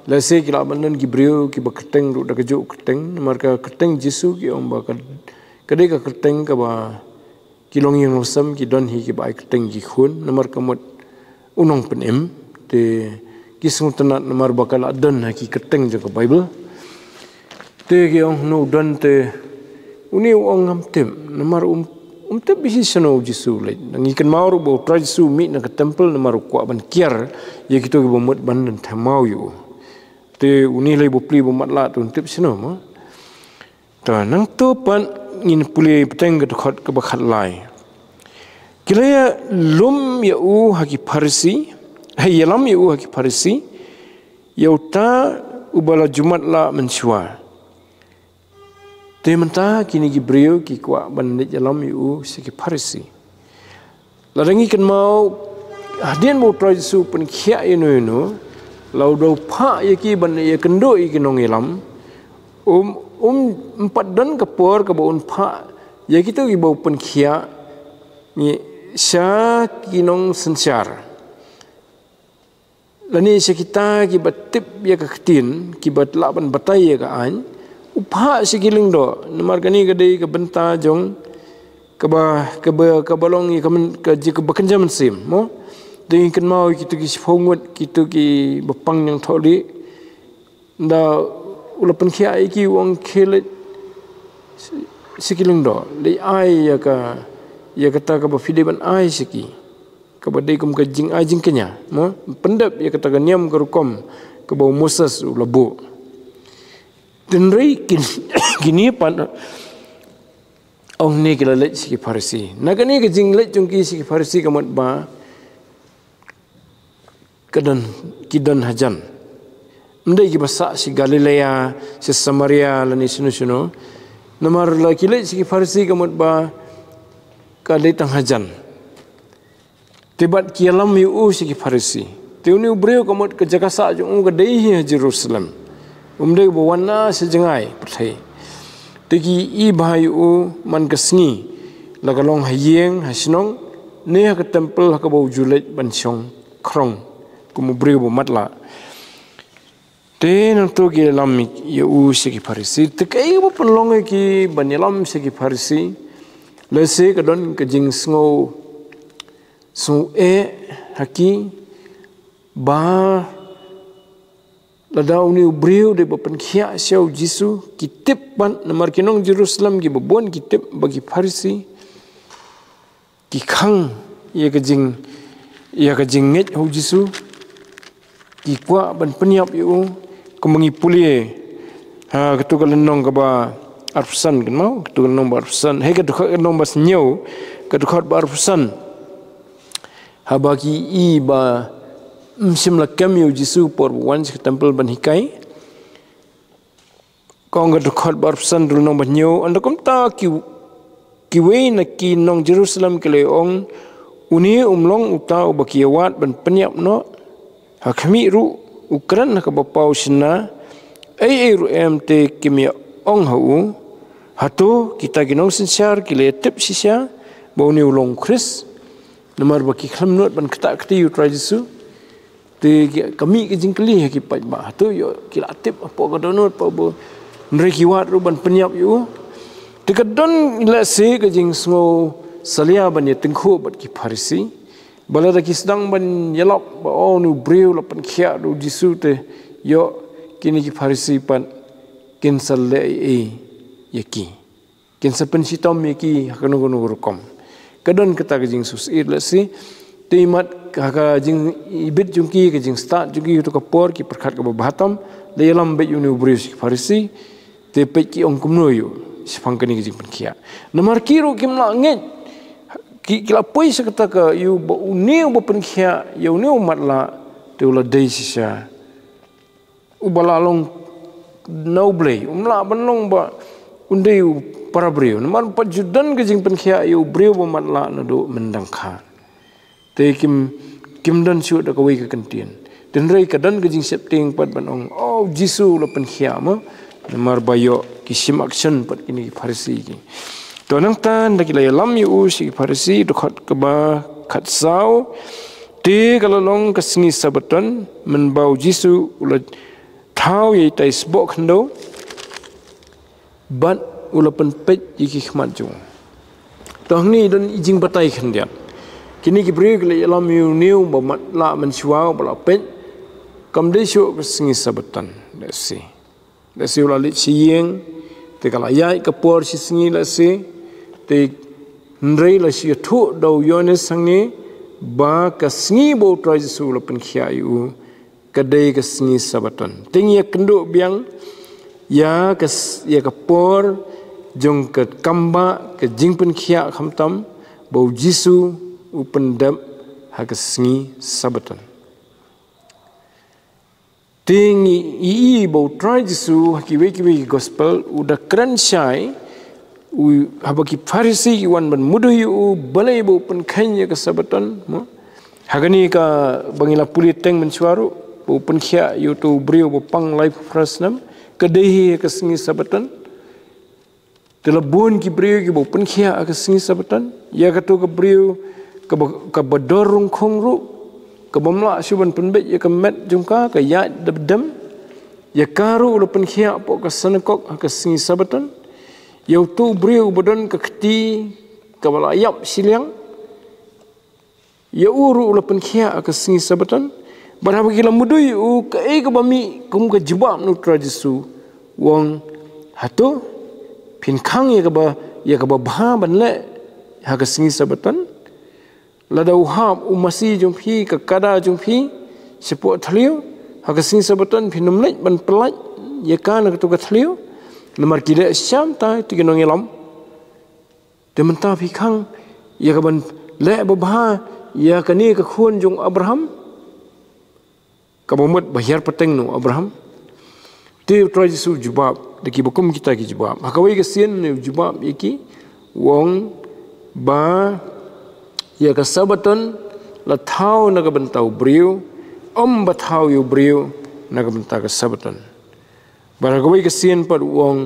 lehse ki lah ban don ki briew kiba kyrteng ruh da kajuh kyrteng. Namar ka kyrteng Jisu ki ong ba ka, ka dei ka kyrteng kaba ki longïing longsem ki don hi kiba ai kyrteng ki khun, namar ka mut u nongpynim, te ki sngewtynnat namar ba ka la don ha ki kyrteng jong ka Baibl. Te ki ong hangno u don te, une u ong ngam tip, namar um, um tip bha shano u Jisu u leit. Ngi kynmaw ruh ba u Trai Jisu u mih na ka temple namar u kwah ban kiar ïa kito kiba mut ban don thymmai ïa u. Te une lei ba pli ba matlah te un tip shano mo. Te nangta pat ngin pule bteng ka dkhot kaba khatlai. Ki la ïalum ïa u ha ki Pharisi, ha ïalam ïa u ha ki Pharisi, ïa uta uba la ju matlah mynshuwa. Te mynta kine ki briew ki kwah ban leit ïalam ïa u sha ki Pharisi. Lada ngi kynmaw, hadien ba u Trai Jisu u pynkhiah ïano ïano, la u da phah ïa ki ban ïakynduh ïa ki nongïalam, um, um, um pat don ka por kaba un phah ïa kito kiba u pynkhiah, ngi, sha ki nongsynshar. Lane sha kita kiba tip ïa ka ktien, kiba lah ban batai ïa ka aiñ, u phah sha ki lyngdoh, namar kane ka dei ka bynta jong kaba, kaba, kaba long ïa ka myn-, ka jingkaba kynja mynsiem, mo? Te ngi kynmaw kito ki shiphew ngut, kito kiba pang ñiangthohlieh, ynda u la pynkhiah ïa ki u ong khie leit sha ki lyngdoh, leit ai ïa ka, ïa kata kaba phi dei ban ai sha ki, kaba dei kum ka jingai jingkñia, mo? Pyndep ïa kata ka niam ka rukom kaba u Moses u la buh. Hynrei kin, kine pat ong ne ki la leit sha ki Pharisi. Na kane ka jingleit jong ki sha ki Pharisi ka mut ba ka don, ki don hajan. Ym dei kiba sah sha Galilea, sha Samaria, lane shano shano. Namar la ki leit sha ki Pharisi ka mut ba ka dei tang hajan. Te bad ki ïalam ïa u sha ki Pharisi. Te une u briew ka mut ka jaka sah jong u ka dei hi ha Jerusalem. Um dei ba wan na sha jngai pyrthei. Te ki i bha ïa u man ka sngi, la ka long ha ïing ha shnong, ne ha ka temple ha kaba u ju leit ban shong khrong kum u briew ba matlah. Te nangta ki ïalam ïa u sha ki Pharisi. Te kaei ba pynlong ïa ki ban ïalam sha ki Pharisi? Lehse ka don ka jingsngew, sngew eh ha ki ba lada une u briew dei ba pynkhiah sha u Jisu, ki tip pat namar ki nong Jerusalem kiba bun ki tip ba ki Pharisi ki khang ïa ka jing, ïa ka jingngeit ha u Jisu, ki kwah ban pynïap ïa u. Kumba ngi pule ha katu ka lynnong kaba arphew san, kan mo, katu ka lynnong ba arphew san, hei, katu ka lynnong ba hynñiew, katu ka dkhot ba arphew san. Haba ki i ba ym shym la kem ïa u Jisu por ba u wan sha ka temple ban hikai. Ka ong ka dkhot ba arphew san, lynnong ba hynñiew: Ynda kumta ki, kiwei na ki nong Jerusalem ki la ong, une um long uta uba ki ïawad ban pynïap noh. Ha khmih ruh u kren ha kaba paw shynna, ei ei ruh em te kim ïa ong ha u. Hato kita ki nongsynshar ki la ïa tip shisha ba une u long u Khrist? Namar ba ki khlem nud ban ktah kti ïa u Trai Jisu. Te ki, ka mih ka jingkylli ha ki paidbah. Hato ïoh ki la tip hapoh ka dohnud pat ba, hynrei ki wad ruh ban pynïap ïa u. Te ka don lehse ka jingsngew salia ban ïa tyngkhuh bad ki Pharisi. Ba lada ki sdang ban ïalap ba, oh, une u briew la pynkhiah da u Jisu, te ïoh kine ki Pharisi pat kin sa leh ei ei ïa ki. Kin sa pynshitom ïa ki ha kano kano ka rukom. Ka don kata ka jingsngewsih lehse. Te imat ha ka jingibit jong ki, ka jingstad jong ki ha katu ka por, ki pyrkhat kaba bha tam, la ïalam beit ïa une u briew sha ki Pharisi. Te peit ki ong kumno ïa u shaphang kane ka jingpynkhiah. Namar ki ruh kim lah ngeit. Ki, ki la poi sha kata ka, ïa u ba une uba pynkhiah ïa une u matlah, te u la dei shisha uba la long na U Blei, um lah ban long ba un dei u para briew. Namar pat ju don ka jingpynkhiah ïa u briew ba matlah naduh mynta ka. Te kim, kim don shuh da kawei ka kyntien. Te hynrei ka don ka jingsheptieng pat ban ong, oh, Jisu la pynkhiah mo. Namar ba ïoh ki shim action pat kine ki Pharisi ki. To nangta ynda ki la ïalam ïa u sha ki Pharisi, dkhot kaba khatsaw. Te ka la long ka sngi Sabbaton, mynba u Jisu u la thaw ïa itai sboh khyndew bad u la pynpeit ïa ki khmat jong u. To hangne don i jingbatai khyndiat. Kine ki briew ki la ïalam ïa une uba matlah mynshuwa uba la peit. Kam dei shuh ka sngi Sabbaton. Lehse, lehse u la leit sha ïing, te ka la ïaid ka por shisngi lehse. Te hynrei la shu ïathuh da u Ïoannis hangne ba ka sngi ba u Trai Jisu u la pynkhiah ïa u, ka dei ka sngi Sabbaton. Te ngi ïakynduh biang ïa ka s-, ïa ka por jong ka kambah ka jingpynkhiah khamtam ba u Jisu u pyndep ha ka sngi Sabbaton. Te ngi i, i ba u Trai Jisu ha kiwei kiwei ki gospel u da kren shai, u, haba ki Pharisi ki wan ban mudui ïa u balei ba u pynkheiñ ïa ka Sabbaton, mo. Ha kane kaba ngi la pule teng mynshuwa ruh, ba u pynkhiah ïa uto u briew ba pang laiphew phra snem, ka dei hi ha ka sngi Sabbaton. Te la bun ki briew kiba u pynkhiah ha ka sngi Sabbaton. Ïa kato ka briew kaba, kaba dor rung khung ruh, kaba ym lah shuh ban pynbeit ïa ka met jong ka, ka ïaid dep dem. Ïa ka ruh u la pynkhiah hapoh ka synagog ha ka sngi Sabbaton. Ïa uto u briew uba don ka kti kaba la ïap shiliang, ïa u ruh u la pynkhiah ha ka sngi Sabbaton. Bad haba ki la mudui ïa u, kaei kaba mih kum ka jubab na u Trai Jisu, u ong, hato phin khang ïa kaba, ïa kaba bha ban leh ha ka sngi Sabbaton? Lada u hap u masi jong phi, ka kada jong phi, shapoh thliew ha ka sngi Sabbaton, phin ym leit ban pyllait ïa ka na kato ka thliew? Namar ki leh sham tai, te ki nongïalam. Te mynta phi khang ïa ka ban leh babha ïa kane ka khun jong u Abraham, kaba mut ba hiar pateng na u Abraham? Te u Trai Jisu u jubab da kiba kum kita ki jubab. Ha kawei ka sien ne u jubab ïa ki, u ong ba ïa ka Sabbaton la thaw na ka bynta u briew, ym ba thaw ïa u briew na ka bynta ka Sabaton. Bad ha kawei ka sien pat u ong,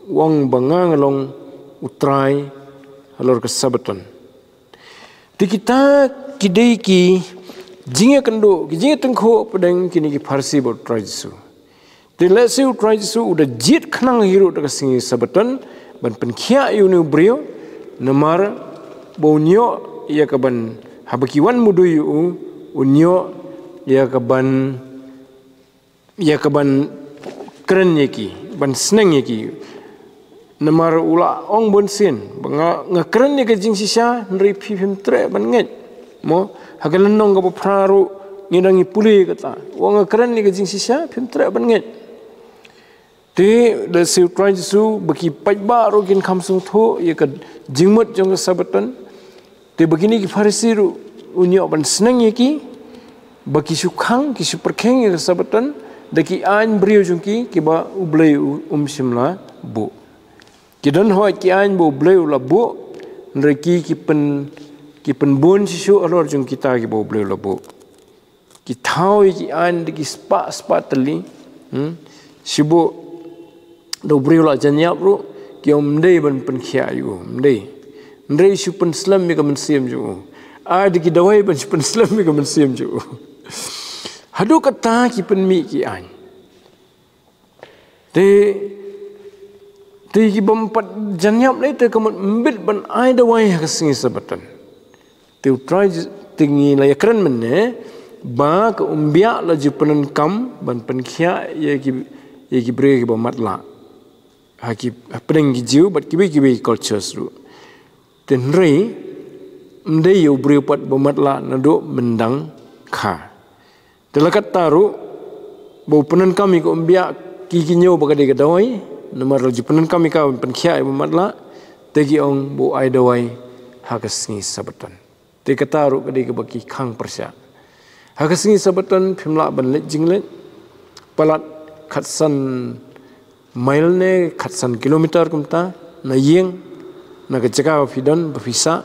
u ong ba nga nga long u Trai halor ka Sabaton. Te kita ki dei ki jingïakynduh, ki jingïatyngkhuh pdeng kine ki Pharisi bad u Trai Jisu. Te lehse u Trai Jisu u da jied khnang hi ruh da ka sngi Sabaton ban pynkhiah ïa une u briew, namar ba un ïoh ïa ka ban, haba ki wan mudui ïa u, un ïoh ïa ka ban, ïa ka ban kren ïa ki, ban sneng ïa ki. Namar u la ong bun sien ba nga, nga kren ïa ka jingshisha, hynrei phi phim treh ban ngeit. Mo, ha ka lynnong kaba phra ruh ngi dang ïa pule kata. Wa nga kren ïa ka jingshisha, phim treh ban ngeit. Te lehse u Trai Jisu, ba ki paidbah ruh kin kham sngewthuh ïa ka jingmut jong ka Sabaton. Te ba kine ki Pharisi ruh un ïoh ban sneng ïa ki, ba ki shu khang, ki shu pyrkhing ïa ka Sabaton da ki aiñ briew jong ki, kiba U Blei u, um shym la buh. Ki don hooid ki aiñ ba U Blei u la buh, hynrei ki, ki pyn, ki pynbun shisha halor jong kita kiba U Blei u la buh. Ki thaw ïa ki aiñ da ki spah, spah tylli. Hmm? Shu buh da u briew la jan ïap ruh, ki ong ym dei ban pynkhiah ïa u, ym dei. Hynrei shu pynslem ïa ka mynsiem jong u. Ai da ki dawai ban shu pynslem ïa ka mynsiem jong u. Haduh kata ki pynmih ki aiñ. Te, te ki bym pat jan ïap lei te ka mut ym bit ban ai dawai ha ka sngi Sabaton. Te u Trai Ji-, te ngi la ïakren mynne, ba ka umbiah la ju pyndonkam ban pynkhiah ïa ki, ïa ki briew kiba matlah. Ha ki, hapdeng ki Jiw, bad kiwei kiwei ki cultures ruh. Te hynrei, ym dei ïa u briew pat ba matlah naduh myndang kha. Te la katta ruh, ba u pyndonkam ïa ka umbiah ki, ki ñiew ba ka dei ka dawai, namar la ju pyndonkam ïa ka ban pynkhiah ïa ba matlah, te ki ong ba u ai dawai ha ka sngi Sabaton. Te kata ruh ka dei kaba ki khang pyrshah. Ha ka sngi Sabaton phim lah ban leit jingleit, palat khatsan mile ne khatsan kilometer kumta, na ïing, na ka jaka ba phi don, ba phi sah.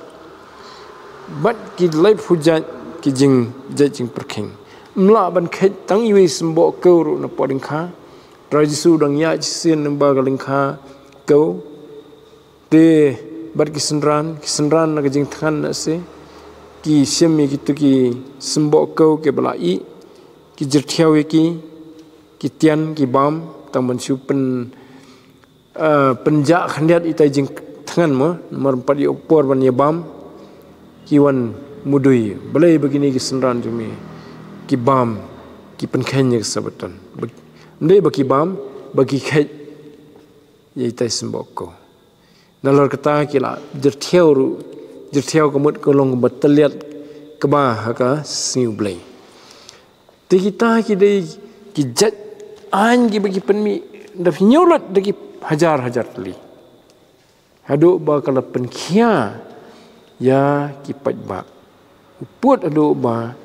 Bad ki laiphew jait ki jingjait jingpyrkhing. Ym lah ban kheit tang iwei i symboh kew ruh na poh lyngkha. Trai Jisu u dang ïaid shisien lyngba ka lyngkha kew. Te bad ki synran, ki synran na ka jingthngan na se. Ki shim ïa kitu ki symboh kew kiba la ih. Ki jyrthiaw ïa ki, ki tian, ki bam, tang ban shu pyn, ah, pynjah khyndiat itai i jingthngan mo, namar ym pat ïoh por ban ïa bam, ki wan mudui, balei ba kine ki synran jong me, ki bam, ki pynkheiñ ïa ka Sabaton. Ba, ym dei ba ki bam, ba ki kheit ïa itai i symboh kew. Nalor kata ki la jyrthiaw ruh, jyrthiaw ka mut ka long ba tylliat kaba ha ka sngi U Blei. Te kita ki dei ki jait aiñ kiba ki pynmih da phi ñiew lut da ki hajar hajar tylli. Haduh ba ka la pynkhiah ïa ki paidbah. U pud haduh ba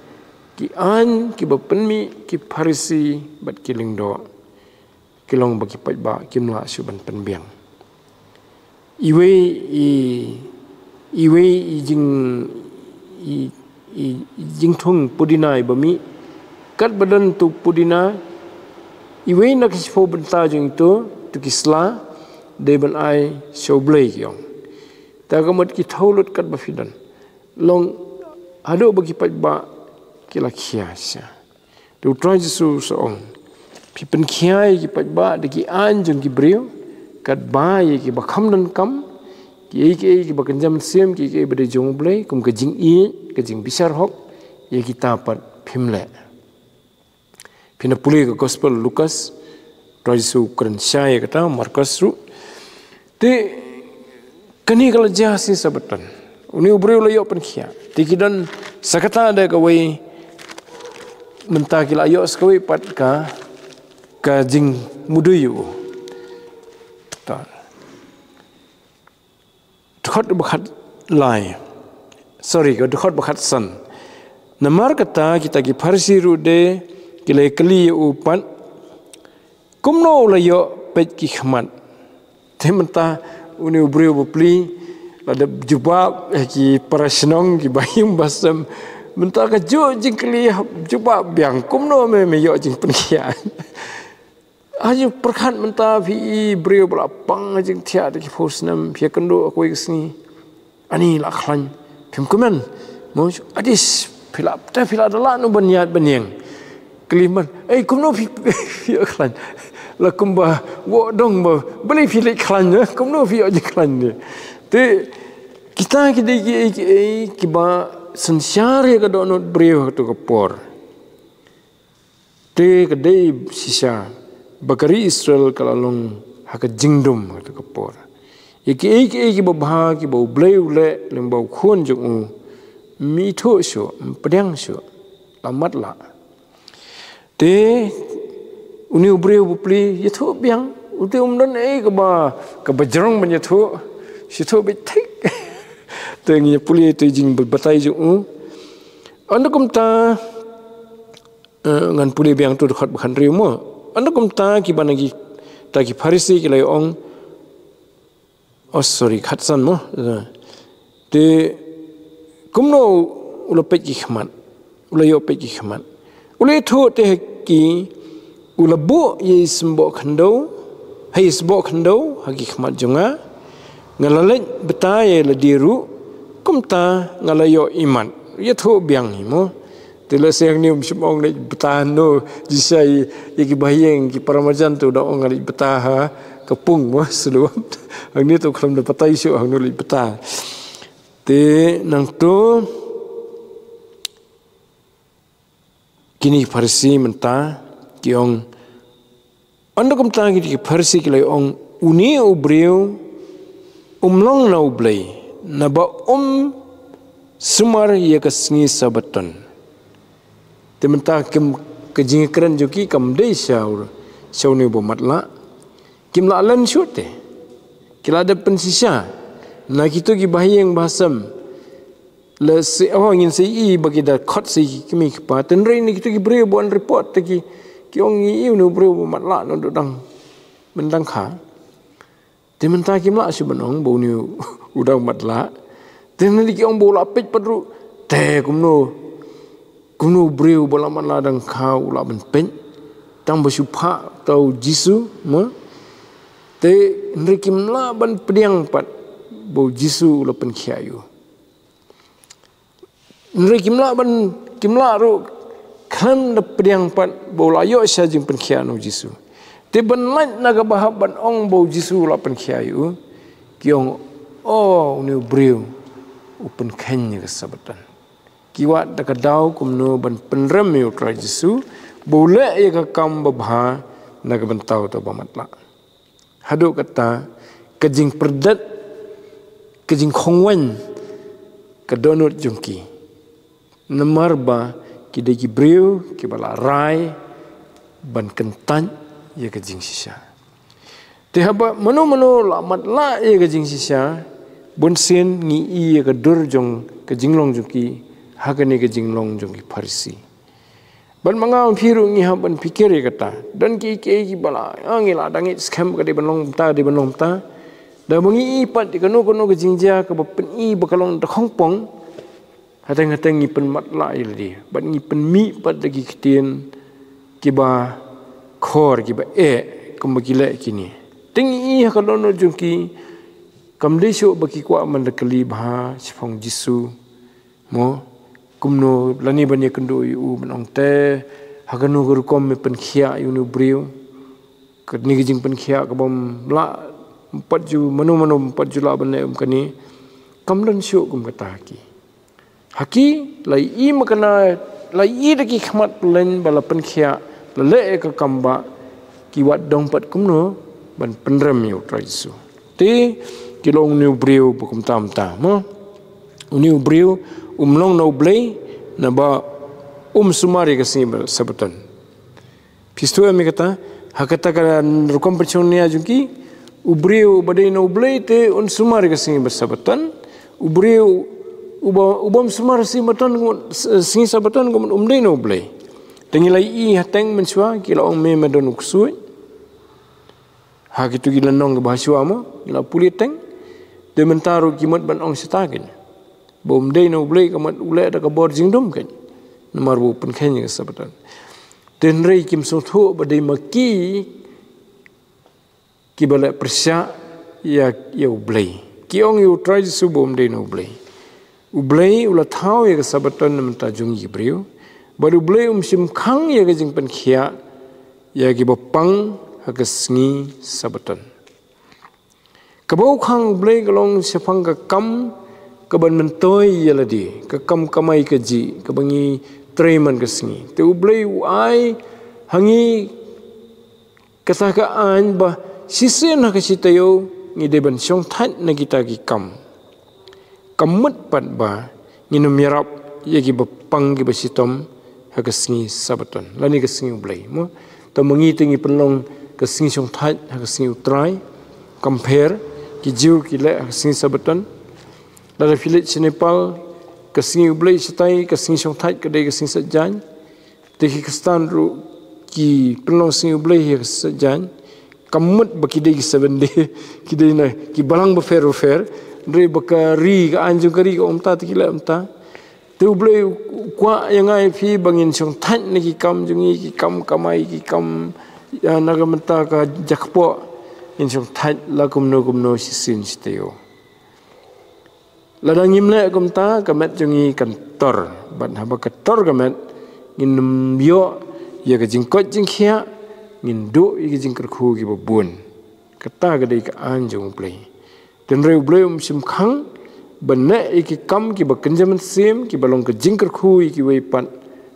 ki aiñ kiba pynmih ki Pharisi bad ki lyngdoh. Ki long ba ki paidbah kim lah shuh ban pynbiang. Iwei i, iwei i jing, i, i, i jingthung pudina iba mih. Katba don tu pudina, iwei na ki shiphew bynta jong itu, tu ki sla, dei ban ai sha U Blei ki ong. Te ka mut ki thew lut katba phi don. Long haduh ba ki paidbah ki la khia sha. Te u Trai Jisu u sa ong, phi pynkhiah ïa ki paidbah da ki aiñ jong ki briew, katba ïa kiba kham donkam, kiei kiei kiba kynja mynsiem, kiei kiei ba dei jong U Blei, kum ka jingïeit, ka jingbishar hok, ïa kita pat phim leh. Phin da pule ka Gospel Lukas, Trai Jisu u kren shai ïa kata, Markos ruh. Te kane ka la jia ha sngi Sabaton. Une u briew la ïoh pynkhiah. Te ki don sa kata da kawei, mynta ki la ïoh sa kawei pat ka, ka jingmudui ïa u. Ta. Dkhot ba khatlai. Sorry, ka dkhot ba khatsan. Namar kata kita ki Pharisi ruh de ki la kylli ïa u pat, kumno u la ïoh peit ki khmat. Te mynta une u briew bapli la dep jubab, eh, ki para shnong, ki baïing basem, Mynta ka juh jingkylli, jubab biang, kumno me, me ïoh jingpynkhiah? Haji pyrkhat mynta phi i briew ba la pang ha jingthiah da ki phew snem, phi ïakynduh ha kawei ka sngi. Ani la khlaiñ. Phim kmen. Mo, adis, phi la, te phi la da lah noh ban ïaid ban ïeng. Kylli man, "Ei, kumno phi, phi ïoh khlaiñ?" La kumba, "Wo dong ba, balei phi leit khlaiñ, eh? Kumno phi ïoh jingkhlaiñ ne?" Te, kita ki dei kiei kiei kiba synshar ïa ka dohnud briew ha kato ka por. Te ka dei shisha ba ka ri Israel ka la long ha ka jingdum ha kato ka por. Ïa kiei kiei kiba bha kiba U Blei u leh lyngba u khun jong u, ym ithuh shuh, ym pdiang shuh, la matlah. Te une u briew u bapli ïathuh biang, u te um don ei kaba, kaba jrong ban ïathuh, shi thuh beit thik. Te ngi pule te jingbatai jong u. Ynda kumta, eh, ngan pule biang tu dkhot ba khathynriew mo. Ynda kumta kiba na kita ki Pharisi ki la ong, oh, sorry, khatsan mo. Te kumno u la peit ki khmat? U la ïoh peit ki khmat. U la ïathuh te ha ki, u la buh ïa i symboh khyndew, ha i symboh khyndew ha ki khmat jong nga. Nga la leit bta ïa lade ruh, kumta nga la ïoh imat. Ïathuh biang hi mo. Te lehse hangne um shym ong leit bta no, jisha ïa ki bahaïing, ki para marjan te u dang ong leit bta ha ka pung mo, shlur. Hangne te u khlem da batai shuh hangno leit bta. Te nangto kine ki Pharisi mynta ki ong, ynda kumta kine ki Pharisi ki la ong, une u briew um long na U Blei, naba um sumar ïa ka sngi Sabbaton. Te mynta kim, ka jingkren jong ki kam dei sha u, sha une uba matlah. Kim lah len shuh te. Ki la dep pynshisha na kito ki bahaïing bahasem. Lehse, oh, ngin sa i ba ki da khot sa ïa ki kmie ki kpa. Hynrei na kito ki briew ba wan report te ki, ki ong ngi i une u briew ba matlah naduh dang, myndang kha. Te mynta kim lah shuh ban ong ba une u dang matlah. Te nangta ki ong ba u la peit pat ruh. Te kumno, kumno u briew ba la matlah dang kha u lah ban peit? Tang ba shu phah uta u Jisu mo. Te hynrei kim lah ban pdiang pat ba u Jisu u la pynkhiah ïa u. Hynrei kim lah ban, kim lah ruh khlem da pdiang pat ba u la ïoh shisha jingpynkhiah na u Jisu. Te ban lait na kaba hap ban ong ba u Jisu u la pynkhiah ïa u, ki ong, oh, une u briew u pynkheiñ ïa ka Sabbaton. Ki wad da ka daw kumno ban pynrem ïa u Trai Jisu ba u leh ïa ka kam babha na ka bynta uta uba matlah. Haduh katta ka jingpyrdet, ka jingkhongwaiñ ka dohnud jong ki. Namar ba ki dei ki briew kiba la rai ban kyntait ïa ka jingshisha. Te haba mano mano la matlah ïa ka jingshisha, bunsien ngi i ïa ka dur jong ka jinglong jong ki ha kane ka jinglong jong ki Pharisi. Bad ma nga ma phi ruh ngi hap ban pyrkhat ïa kata. Don kiei kiei kiba la, ah, ngi la dang ngeit skhem ka dei ban long kumta, dei ban long kumta. Da ba ngi i pat ïa kano kano ka jingjia kaba pyni ba ka long da khongpong, hateng hateng ngi pynmatlah ïa lade bad ngi pynmih pat da ki ktien kiba khor, kiba eh, kumba ki leh kine. Te ngi i ha ka dohnud jong ki, kam dei shuh ba ki kwah ban da kylli bha shaphang Jisu. Mo, kumno lane ban ïakynduh ïa u ban ong te ha kano ka rukom me pynkhiah ïa une u briew? Kane ka jingpynkhiah kabym lah, ym pat ju mano mano ym pat ju lah ban leh kum kane. Kam don shuh kum kata ha ki. Ha ki la i ma kane, la i da ki khmat pylleng ba la pynkhiah, la leh ïa ka kam ba ki wad dong pat kumno ban pynrem ïa u Trai Jisu. Te ki long une u briew ba kumta kumta mo. Une u briew um long na U Blei naba um sumar ïa ka sngi Sabbaton. Phi sngewthuh em ïa kata, ha kata ka rukom pynshong nia jong ki, u briew uba dei na U Blei te un sumar ïa ka sngi Sabbaton, u briew uba, ubym sumar sngi Sabbaton, sngi Sabbaton ka mut um dei na U Blei. Te ngi la i hateng mynshuwa ki la ong me me don u ksuid. Ha kitu ki lynnong kiba ha shuwa mo, ngi la pule teng. Te mynta ruh ki mut ban ong shata kin. Ba um dei na U Blei ka mut u leh da ka bor jingdum kein. Namar ba u pynkheiñ ïa ka Sabaton. Hynrei kim sngewthuh ba dei ma ki kiba leh pyrshah ïa, ïa U Blei. Ki ong ïa U Trai Jisu ba um dei na U Blei. U Blei u la thaw ïa ka Sabaton na bynta jong ki briew. Bad U Blei um shim khang ïa ka jingpynkhiah ïa kiba pang ha ka sngi Sabaton. Kaba u khang U Blei ka long shaphang ka kam kaban myntoi ïa lade, ka kam kamai kajih kaba ngi trei man ka sngi. Te U Blei u ai ha ngi kata ka aiñ ba shisien ha ka shi taïew ngi dei ban shongthait na kita ki kam. Kam mut pat ba ngin ym ïarap ïa kiba pang kiba shitom ha ka sngi Sabaton lane ka sngi U Blei, mo. Te ma ngi te ngi pynlong ka sngi shongthait ha ka sngi U Trai. Kam pher, ki Jiw ki leh ha ka sngi Sabaton. Lada phi leit sha Nepal, ka sngi U Blei shatai, ka sngi shongthait ka dei ka sngi Saitjaiñ. Te ki Khristan ruh ki pynlong sngi U Blei ha ka sngi Saitjaiñ. Kam mut ba ki dei ki Seven Day, ki dei na ki balang bapher bapher. Hynrei ba ka ri, ka aiñ jong ka ri ka ong kumta, te ki leh kumta. Te U Blei u kwah ïa nga ïa phi ba ngin shongthait na ki kam jong ngi, ki kam kamai, ki kam, ïa, na ka bynta ka jaka kpoh. Ngin shongthait la kumno kumno shisien shi taïew. Lada ngim leh kumta, ka met jong ngi kan tor. Bad haba ka tor ka met, ngin ym ïoh ïa ka jingkoit jingkhiah, ngin duh ïa ka jingkyrkhu kiba bun. Kata ka dei ka aiñ jong U Blei. Hynrei U Blei um shim khang ban leh ïa ki kam kiba kynja mynsiem, kiba long ka jingkyrkhu ïa kiwei pat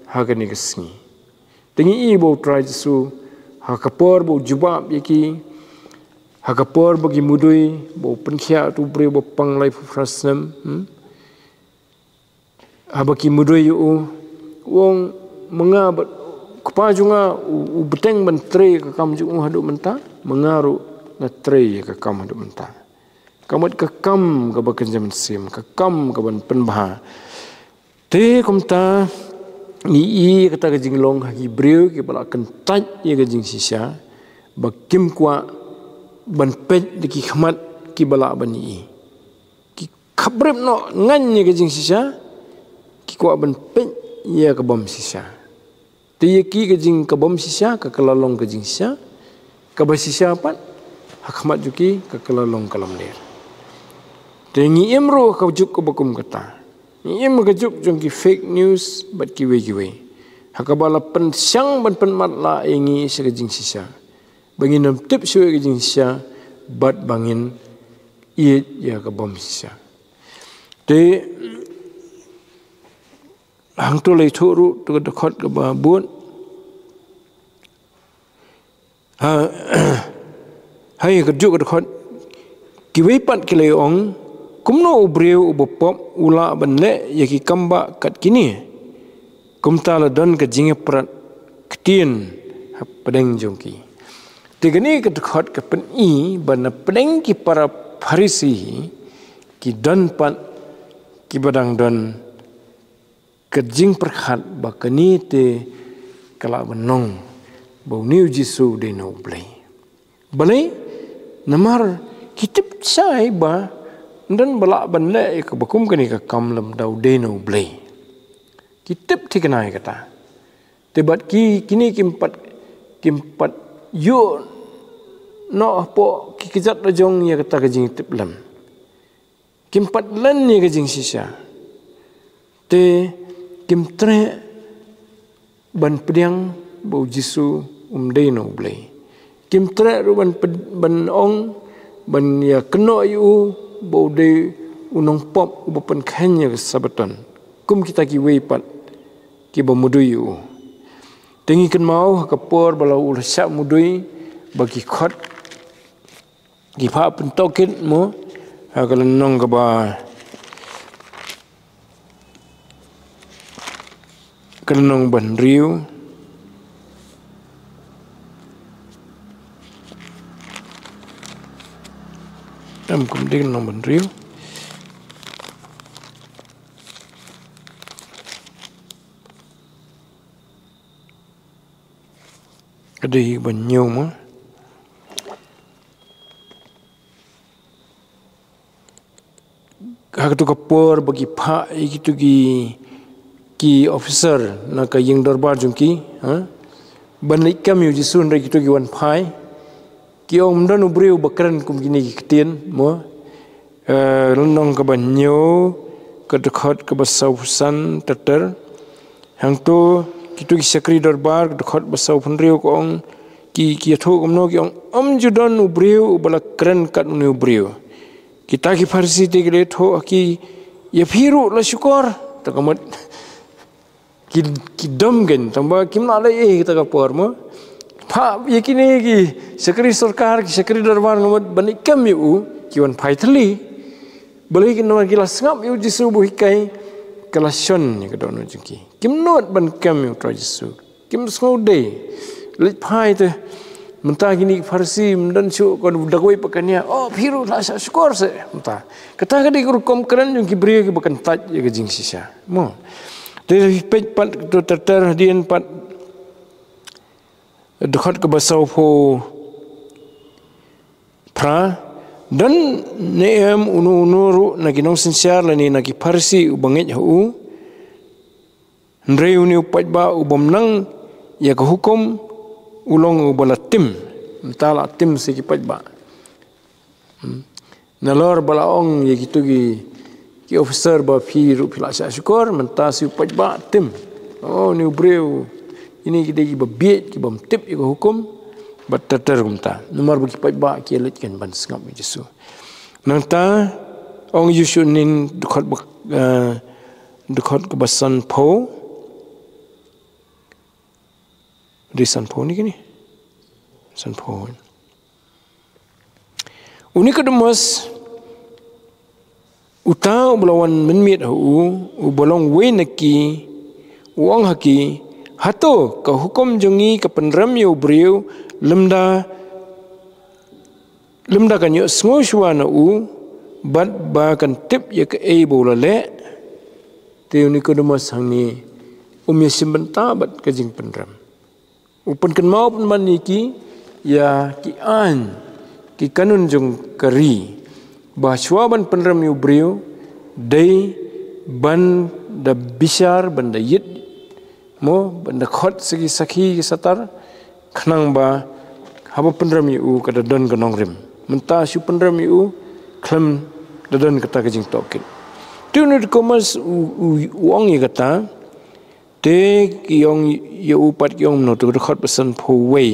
ha kane ka sngi. Te ngi i ba U Trai Jisu, ha ka por ba u jubab ïa ki, ha ka por ba ki mudui, ba u pynkhiah utu u briew ba pang laiphew phra snem, hmm? Haba ki mudui ïa u, u ong, ma nga bad u kpa jong nga, u, u bteng ban trei ïa ka kam jong u haduh mynta, ma nga ruh nga trei ïa ka kam haduh mynta. Ka mut ka kam kaba kynja mynsiem, ka kam kaban pynbha. Te kumta ngi i kata ka jinglong ha ki briew kiba la kyntait ïa ka jingshisha, ba kim kwah ban peit da ki khmat kiba lah ban i. Ki khapbrip noh ngaiñ ïa ka jingshisha, ki kwah ban peit ïa ka bym shisha. Te ïa ki ka jing ka bym shisha, ka kylla long ka jingshisha, kaba shisha pat, ha khmat jong ki, ka kylla long ka lamler. Te ngi im ruh ha ka juk kaba kum kata. Ngi im ha ka juk jong ki fake news, bad kiwei kiwei. Ha kaba la pynshang ban pynmatlah ïa ngi sha ka jingshisha. Ba ngin ym tip shuh ïa ka jingshisha, bad ba ngin ïeit ïa ka bym shisha. Te, hangto la ïathuh ruh, to ka dkhot kaba bud. Ha, ha ïa ka juh ka dkhot, kiwei pat ki la ong, kumno u briew uba pop, u lah ban leh ïa ki kam ba kat kine. Kumta la don ka jingïaprat ktien hapdeng jong ki. Te kane ka dkhot ka pyni ba na pdeng ki para Pharisi, ki don pat kiba dang don ka jingpyrkhat ba kane te ka lah ban long ba une u Jisu u dei na U Blei. Balei? Namar ki tip shai ba ym don ba lah ban leh ïa kaba kum kane ka kam lymda u dei na U Blei. Ki tip thikna ïa kata. Te bad ki, kine kim pat, kim pat ïoh noh hapoh ki kjat la jong ïa kata ka jingtip lem. Kim pat len ïa ka jingshisha. Te kim treh ban pdiang ba u Jisu um dei na U Blei. Kim treh ruh ban pd-, ban ong, ban ïa kynnoh ïa u ba u dei u nongpop uba pynkheiñ ïa ka Sabaton. Kum kita kiwei pat kiba mudui ïa u. Te ngi kynmaw ha ka por ba la u la shah mudui ba ki khot ki phah pyntohkit mo, ha ka lynnong kaba, ka lynnong ba hynriew. Em, kum dei ka lynnong ba hynriew. Ka dei ba hynñiew mo. Ha katu ka por ba ki phah ïa kitu ki, ki officer na ka ïing dorbar jong ki, ha? Ban leit kem ïa u Jisu hynrei kitu ki wan phai. Ki ong ym don u briew ba kren kum kine ki ktien, mo? Eh, lynnong kaba hynñiew, ka dkhot kaba sawphew san, ter ter. Hangto, kitu ki shakri dorbar, ka dkhot ba sawphew hynriew ka ong, ki, ki ïathuh kumno, ki ong, ym ju don u briew uba la kren kat une u briew. Kita ki Pharisi te ki la ïathuh ha ki, ïa phi ruh la shukor. Ta ka mut ki, ki dom kein, tangba kim lah leh ei kita ka por, mo. Phah ïa kine ki shakri sorkar, ki shakri dorbar, nga mut ban leit kem ïa u, ki wan phai thylli. Balei? Namar ki la sngap ïa u Jisu ba u hikai, ka la shon ïa ka dohnud jong ki. Kim nud ban kem ïa u Trai Jisu. Kim sngew dei. Leit phai te. Mynta kine ki Pharisi, ym don shuh, ka da kawei pat ka nia. Oh, phi ruh la shah shukor seh. Mynta. Kata ka dei ka rukom kren jong ki briew kiba kyntait ïa ka jingshisha, mo. Te phi peit pat, to ter ter hadien pat. Dkhot kaba sawphew phra. Don ne em uno uno ruh na ki nongsynshar lane na ki Pharisi uba ngeit ha u? Hynrei une u paidbah u bym nang ïa ka hukum, u long uba la tim. Mynta la tim sa ki paidbah. Hmm. Nalor ba la ong ïa kitu ki, ki officer ba phi ruh phi la shah shukor, mynta sa u paidbah tim. Oh, une u briew, kine ki dei kiba bieit, ki bym tip ïa ka hukum, bad ter ter kumta. Namar ba ki paidbah ki ïa leit kein ban sngap ïa u Jisu. Nangta, ong ïa u shuh nin dkhot ba, eh, dkhot kaba sanphew. Dei sanphew ne kine? Sanphew. U Nikodemus, uta uba la wan mynmiet ha u, uba long uwei na ki, u ong ha ki, hato ka hukum jong ngi ka pynrem ïa u briew lymda lymda kan ïohsngew shuwa na u, bad ba kan tip ïa kaei ba u la leh? Te u Nikodemus hangne um ïashim bynta bad ka jingpynrem. U pynkynmaw pynban ïa ki, ïa ki aiñ, ki kanun jong ka ri, ba shuwa ban pynrem ïa u briew, dei ban da bishar, ban da ïit, mo, ban da khot sa ki sakhi ki satar, khnang ba haba pynrem ïa u ka da don ka nongrim. Mynta shu pynrem ïa u, khlem da don kata ka jingtohkit. Te u Nikodemus u, u, u ong ïa kata, te ki ong ïa u pat ki ong kumno, te ka dkhot ba sanphew wei.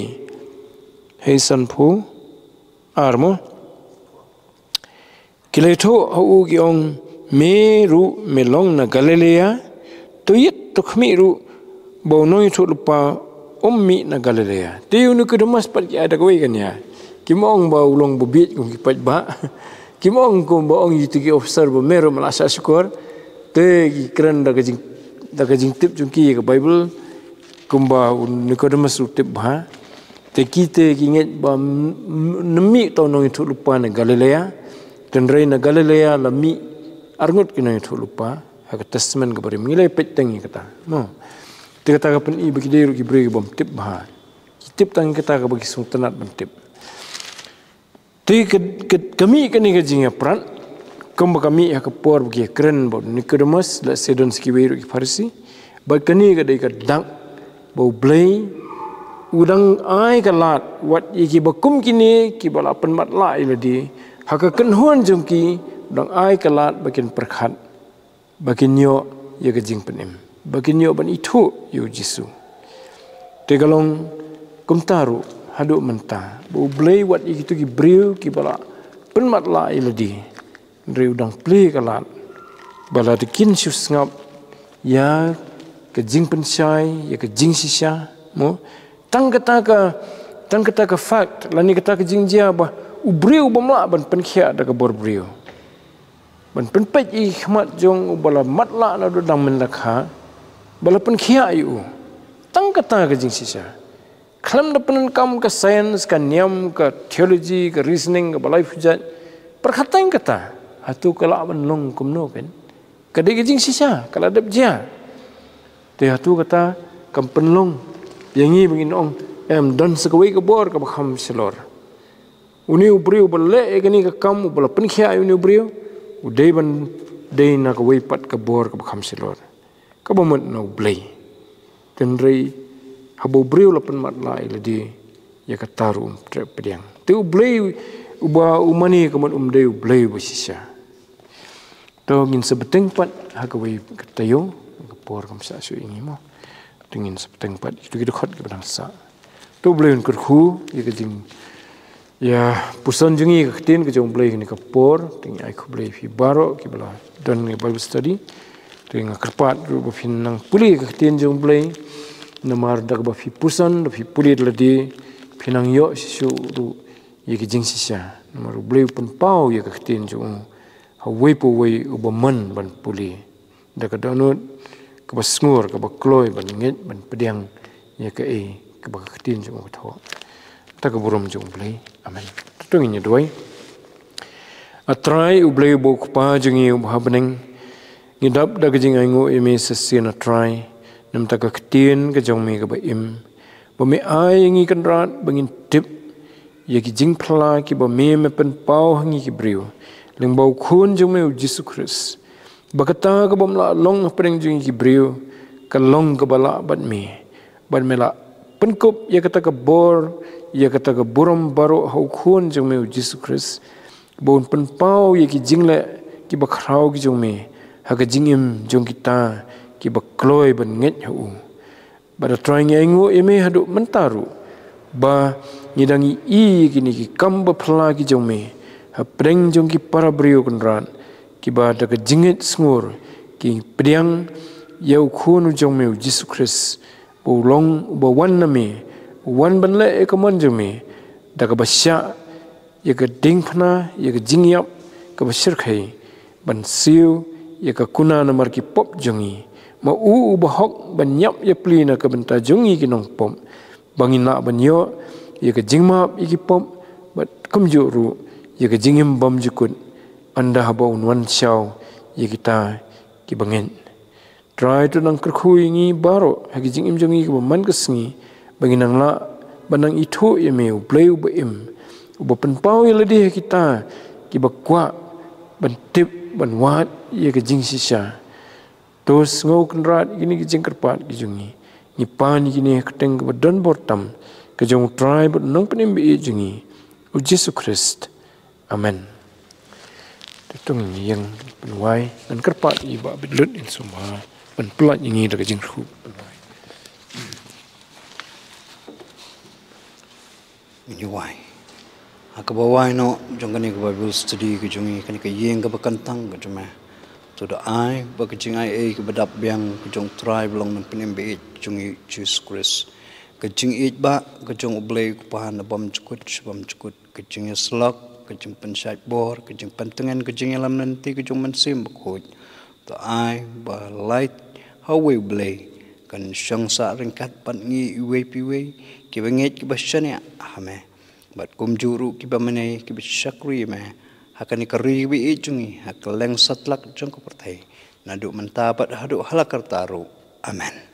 Hei sanphew ar mo. Ki la ïathuh ha u ki ong, me ruh me long na Galilea, to ïit to khmih ruh ba u nongïathuhlypa um mih na Galilea. Te u Nikodemus pat ki ai da kawei ka nia. Kim ong ba u long ba bieit kum ki paidbah. Kim ong kumba ong ïa kitu ki officer ba me ruh me la shah shukor. Te ki kren da ka jing, da ka jingtip jong ki ïa ka Bible. Kumba u Nikodemus u tip bha. Te kita ki ngeit ba m-, m-, ym mih uta u nongïathuhlypa na Galilea. Hynrei na Galilea la mih arngut ki nongïathuhlypa ha ka Testament kaba rim. Ngi la peit tang ïa kata, mo. Te kata ka pyni ba ki dei ruh ki briew ki bym tip bha. Ki tip tang ïa kata kaba ki sngewtynnat ban tip. Te ka, ka, ka mih kane ka jingïaprat, kumba ka mih ha ka por ba ki ïakren bad u Nikodemus, lehse don sa kiwei ruh ki Pharisi, bad kane ka dei ka dak ba U Blei u dang ai ka lad, wat ïa kiba kum kine, kiba la pynmatlah ïa lade ha ka kynhun jong ki, u dang ai ka lad ba kin pyrkhat, ba kin ïoh ïa ka jingpynim, ba kin ïoh ban ithuh ïa U Jisu. Te ka long kumta ruh haduh mynta, ba U Blei wat ïa kitu ki briew kiba la pynmatlah ïa lade, hynrei u dang plie ka lad ba lada kin shu sngap ïa ka jingpynshai, ïa ka jingshisha, mo, tang kata ka, tang kata ka fact lane kata ka jingjia ba u briew u bym lah ban pynkhiah da ka bor briew. Ban pynpeit ïa ki khmat jong uba la matlah naduh dang mynta kha, ba la pynkhiah ïa u. Tang kata ka jingshisha. Khlem da pyndonkam ka science, ka niam, ka theology, ka reasoning, kaba laiphew jait. Pyrkhat tang kata. Hato ka lah ban long kumno kan? Ka dei ka jingshisha, ka la dep jia. Te hato kata kam pynlong ïa ngi ba ngin ong, em, don sa kawei ka bor kaba kham shlur. Une u briew uba leh ïa kane ka kam, uba la pynkhiah ïa une u briew, u dei ban dei na kawei pat ka bor kaba kham shlur, kaba mut na U Blei. Hynrei haba u briew la pynmatlah ïa lade, ïa kata ruh um treh pdiang. Te U Blei uba u mane ka mut um dei U Blei uba shisha. To ngin sa bteng pat ha kawei ka taïew, ka por kam shah shuh ïa ngi mo. To ngin sa bteng pat ïa ki dkhot kiba dang sah. To U Blei un kyrkhu ïa ka jing, ïa puson jong ngi ka ktien ka jong U Blei kane ka por. To ngi ai khublei phi baroh kiba la don ngi Bible study. To nga kyrpad ruh ba phin nang pule ka ktien jong U Blei. Namar da kaba phi puson, da phi pule da lade, phin nang ïoh shisha ruh ïa ka jingshisha. Namar U Blei u pynpaw ïa ka ktien jong u ha uwei pa uwei uba mon ban pule da ka dohnud kaba sngur, kaba kloi ban ngeit, ban pdiang ïa kaei kaba ka ktien jong u ka thoh. Kata ka burom jong U Blei. Amen. To ngin ïa duwai. A Trai U Blei uba u Kpa jong ngi uba ha bneng, ngi dap da ka jingainguh ïa me sa shisien A Trai, namar ka ktien ka jong me kaba im, ba me ai ïa ngi kynrad ba ngin tip ïa ki jingphylla kiba me me pynpaw ha ngi ki briew lyngba U Khun jong me U Jisu Khrist. Ba kata kaba ym lah long hapdeng jong ngi ki briew, ka long kaba lah bad me. Bad me la pynkup ïa kata ka bor, ïa kata ka burom baroh ha U Khun jong me U Jisu Khrist, ba un pynpaw ïa ki jingleh kiba khraw ki jong me ha ka jingim jong kita kiba kloi ban ngeit ha u. Bad A Trai ngi ainguh ïa me haduh mynta ruh ba ngi dang ïohi ïa kine ki kam baphylla ki jong me hapdeng jong ki para briew kynrad, kiba da ka jingngeit sngur ki pdiang ïa U Khun u jong me U Jisu Khrist, ba u long uba wan na me, u wan ban leh ïa ka mon jong me, da kaba shah ïa ka diengphna, ïa ka jingïap kaba shyrkhei, ban siew ïa ka kuna namar ki pop jong ngi. Ma u uba hok ban ïap ïapli na ka bynta jong ngi ki nongpop, ba ngin lah ban ïoh ïa ka jingmap ïa ki pop, bad kumjuh ruh ïa ka jingim bymjukut, ynda haba un wan shaw ïa kita kiba ngeit. Trai, to nang kyrkhu ïa ngi baroh ha ki jingim jong ngi kiba man ka sngi, ba ngin nang lah ban nang ithuh ïa me U Blei uba im, uba pynpaw ïa lade ha kita kiba kwah ban tip, ban wad ïa ka jingshisha. To sngew kynrad ïa kine ki jingkyrpad ki jong ngi. Ngi pan ïa kine ha ka kyrteng kaba don bor tam ka jong U Trai bad U Nongpynim ba ïeit jong ngi, U Jisu Khrist. Amen. Te to ngin ïeng pynwai, ngan kyrpad ïa i Bah Bitlut in sumar ban pynlait ïa ngi da ka jingkyrkhu pynwai. Ngin ïa wai. Ha kaba wai noh jong kane ka Bible study ka jong ngi, kane ka ïing kaba kyntang ka jong me, to da ai ba ka jingaiei kaba dap biang ka jong U Trai ba long U Nongpynim ba ïeit jong ngi Jisu Khrist, ka jingïeit ba ka jong U Blei U Kpa na bymjukut sha bymjukut, ka jingïasyllok, ka jingpynshait bor, ka jingpyntngen, ka jingïalam lynti ka jong U Mynsiem Bakhuid, to ai ba lait ha uwei U Blei kan shong sah ryngkat bad ngi iwei pa iwei kiba ngeit, kiba shaniah ha me, bad kumjuh ruh kiba mane, kiba shakri ïa me ha kane ka ri kaba ïeit jong ngi, ha kylleng satlak jong ka pyrthei, naduh mynta bad haduh hala karta ruh. Amen.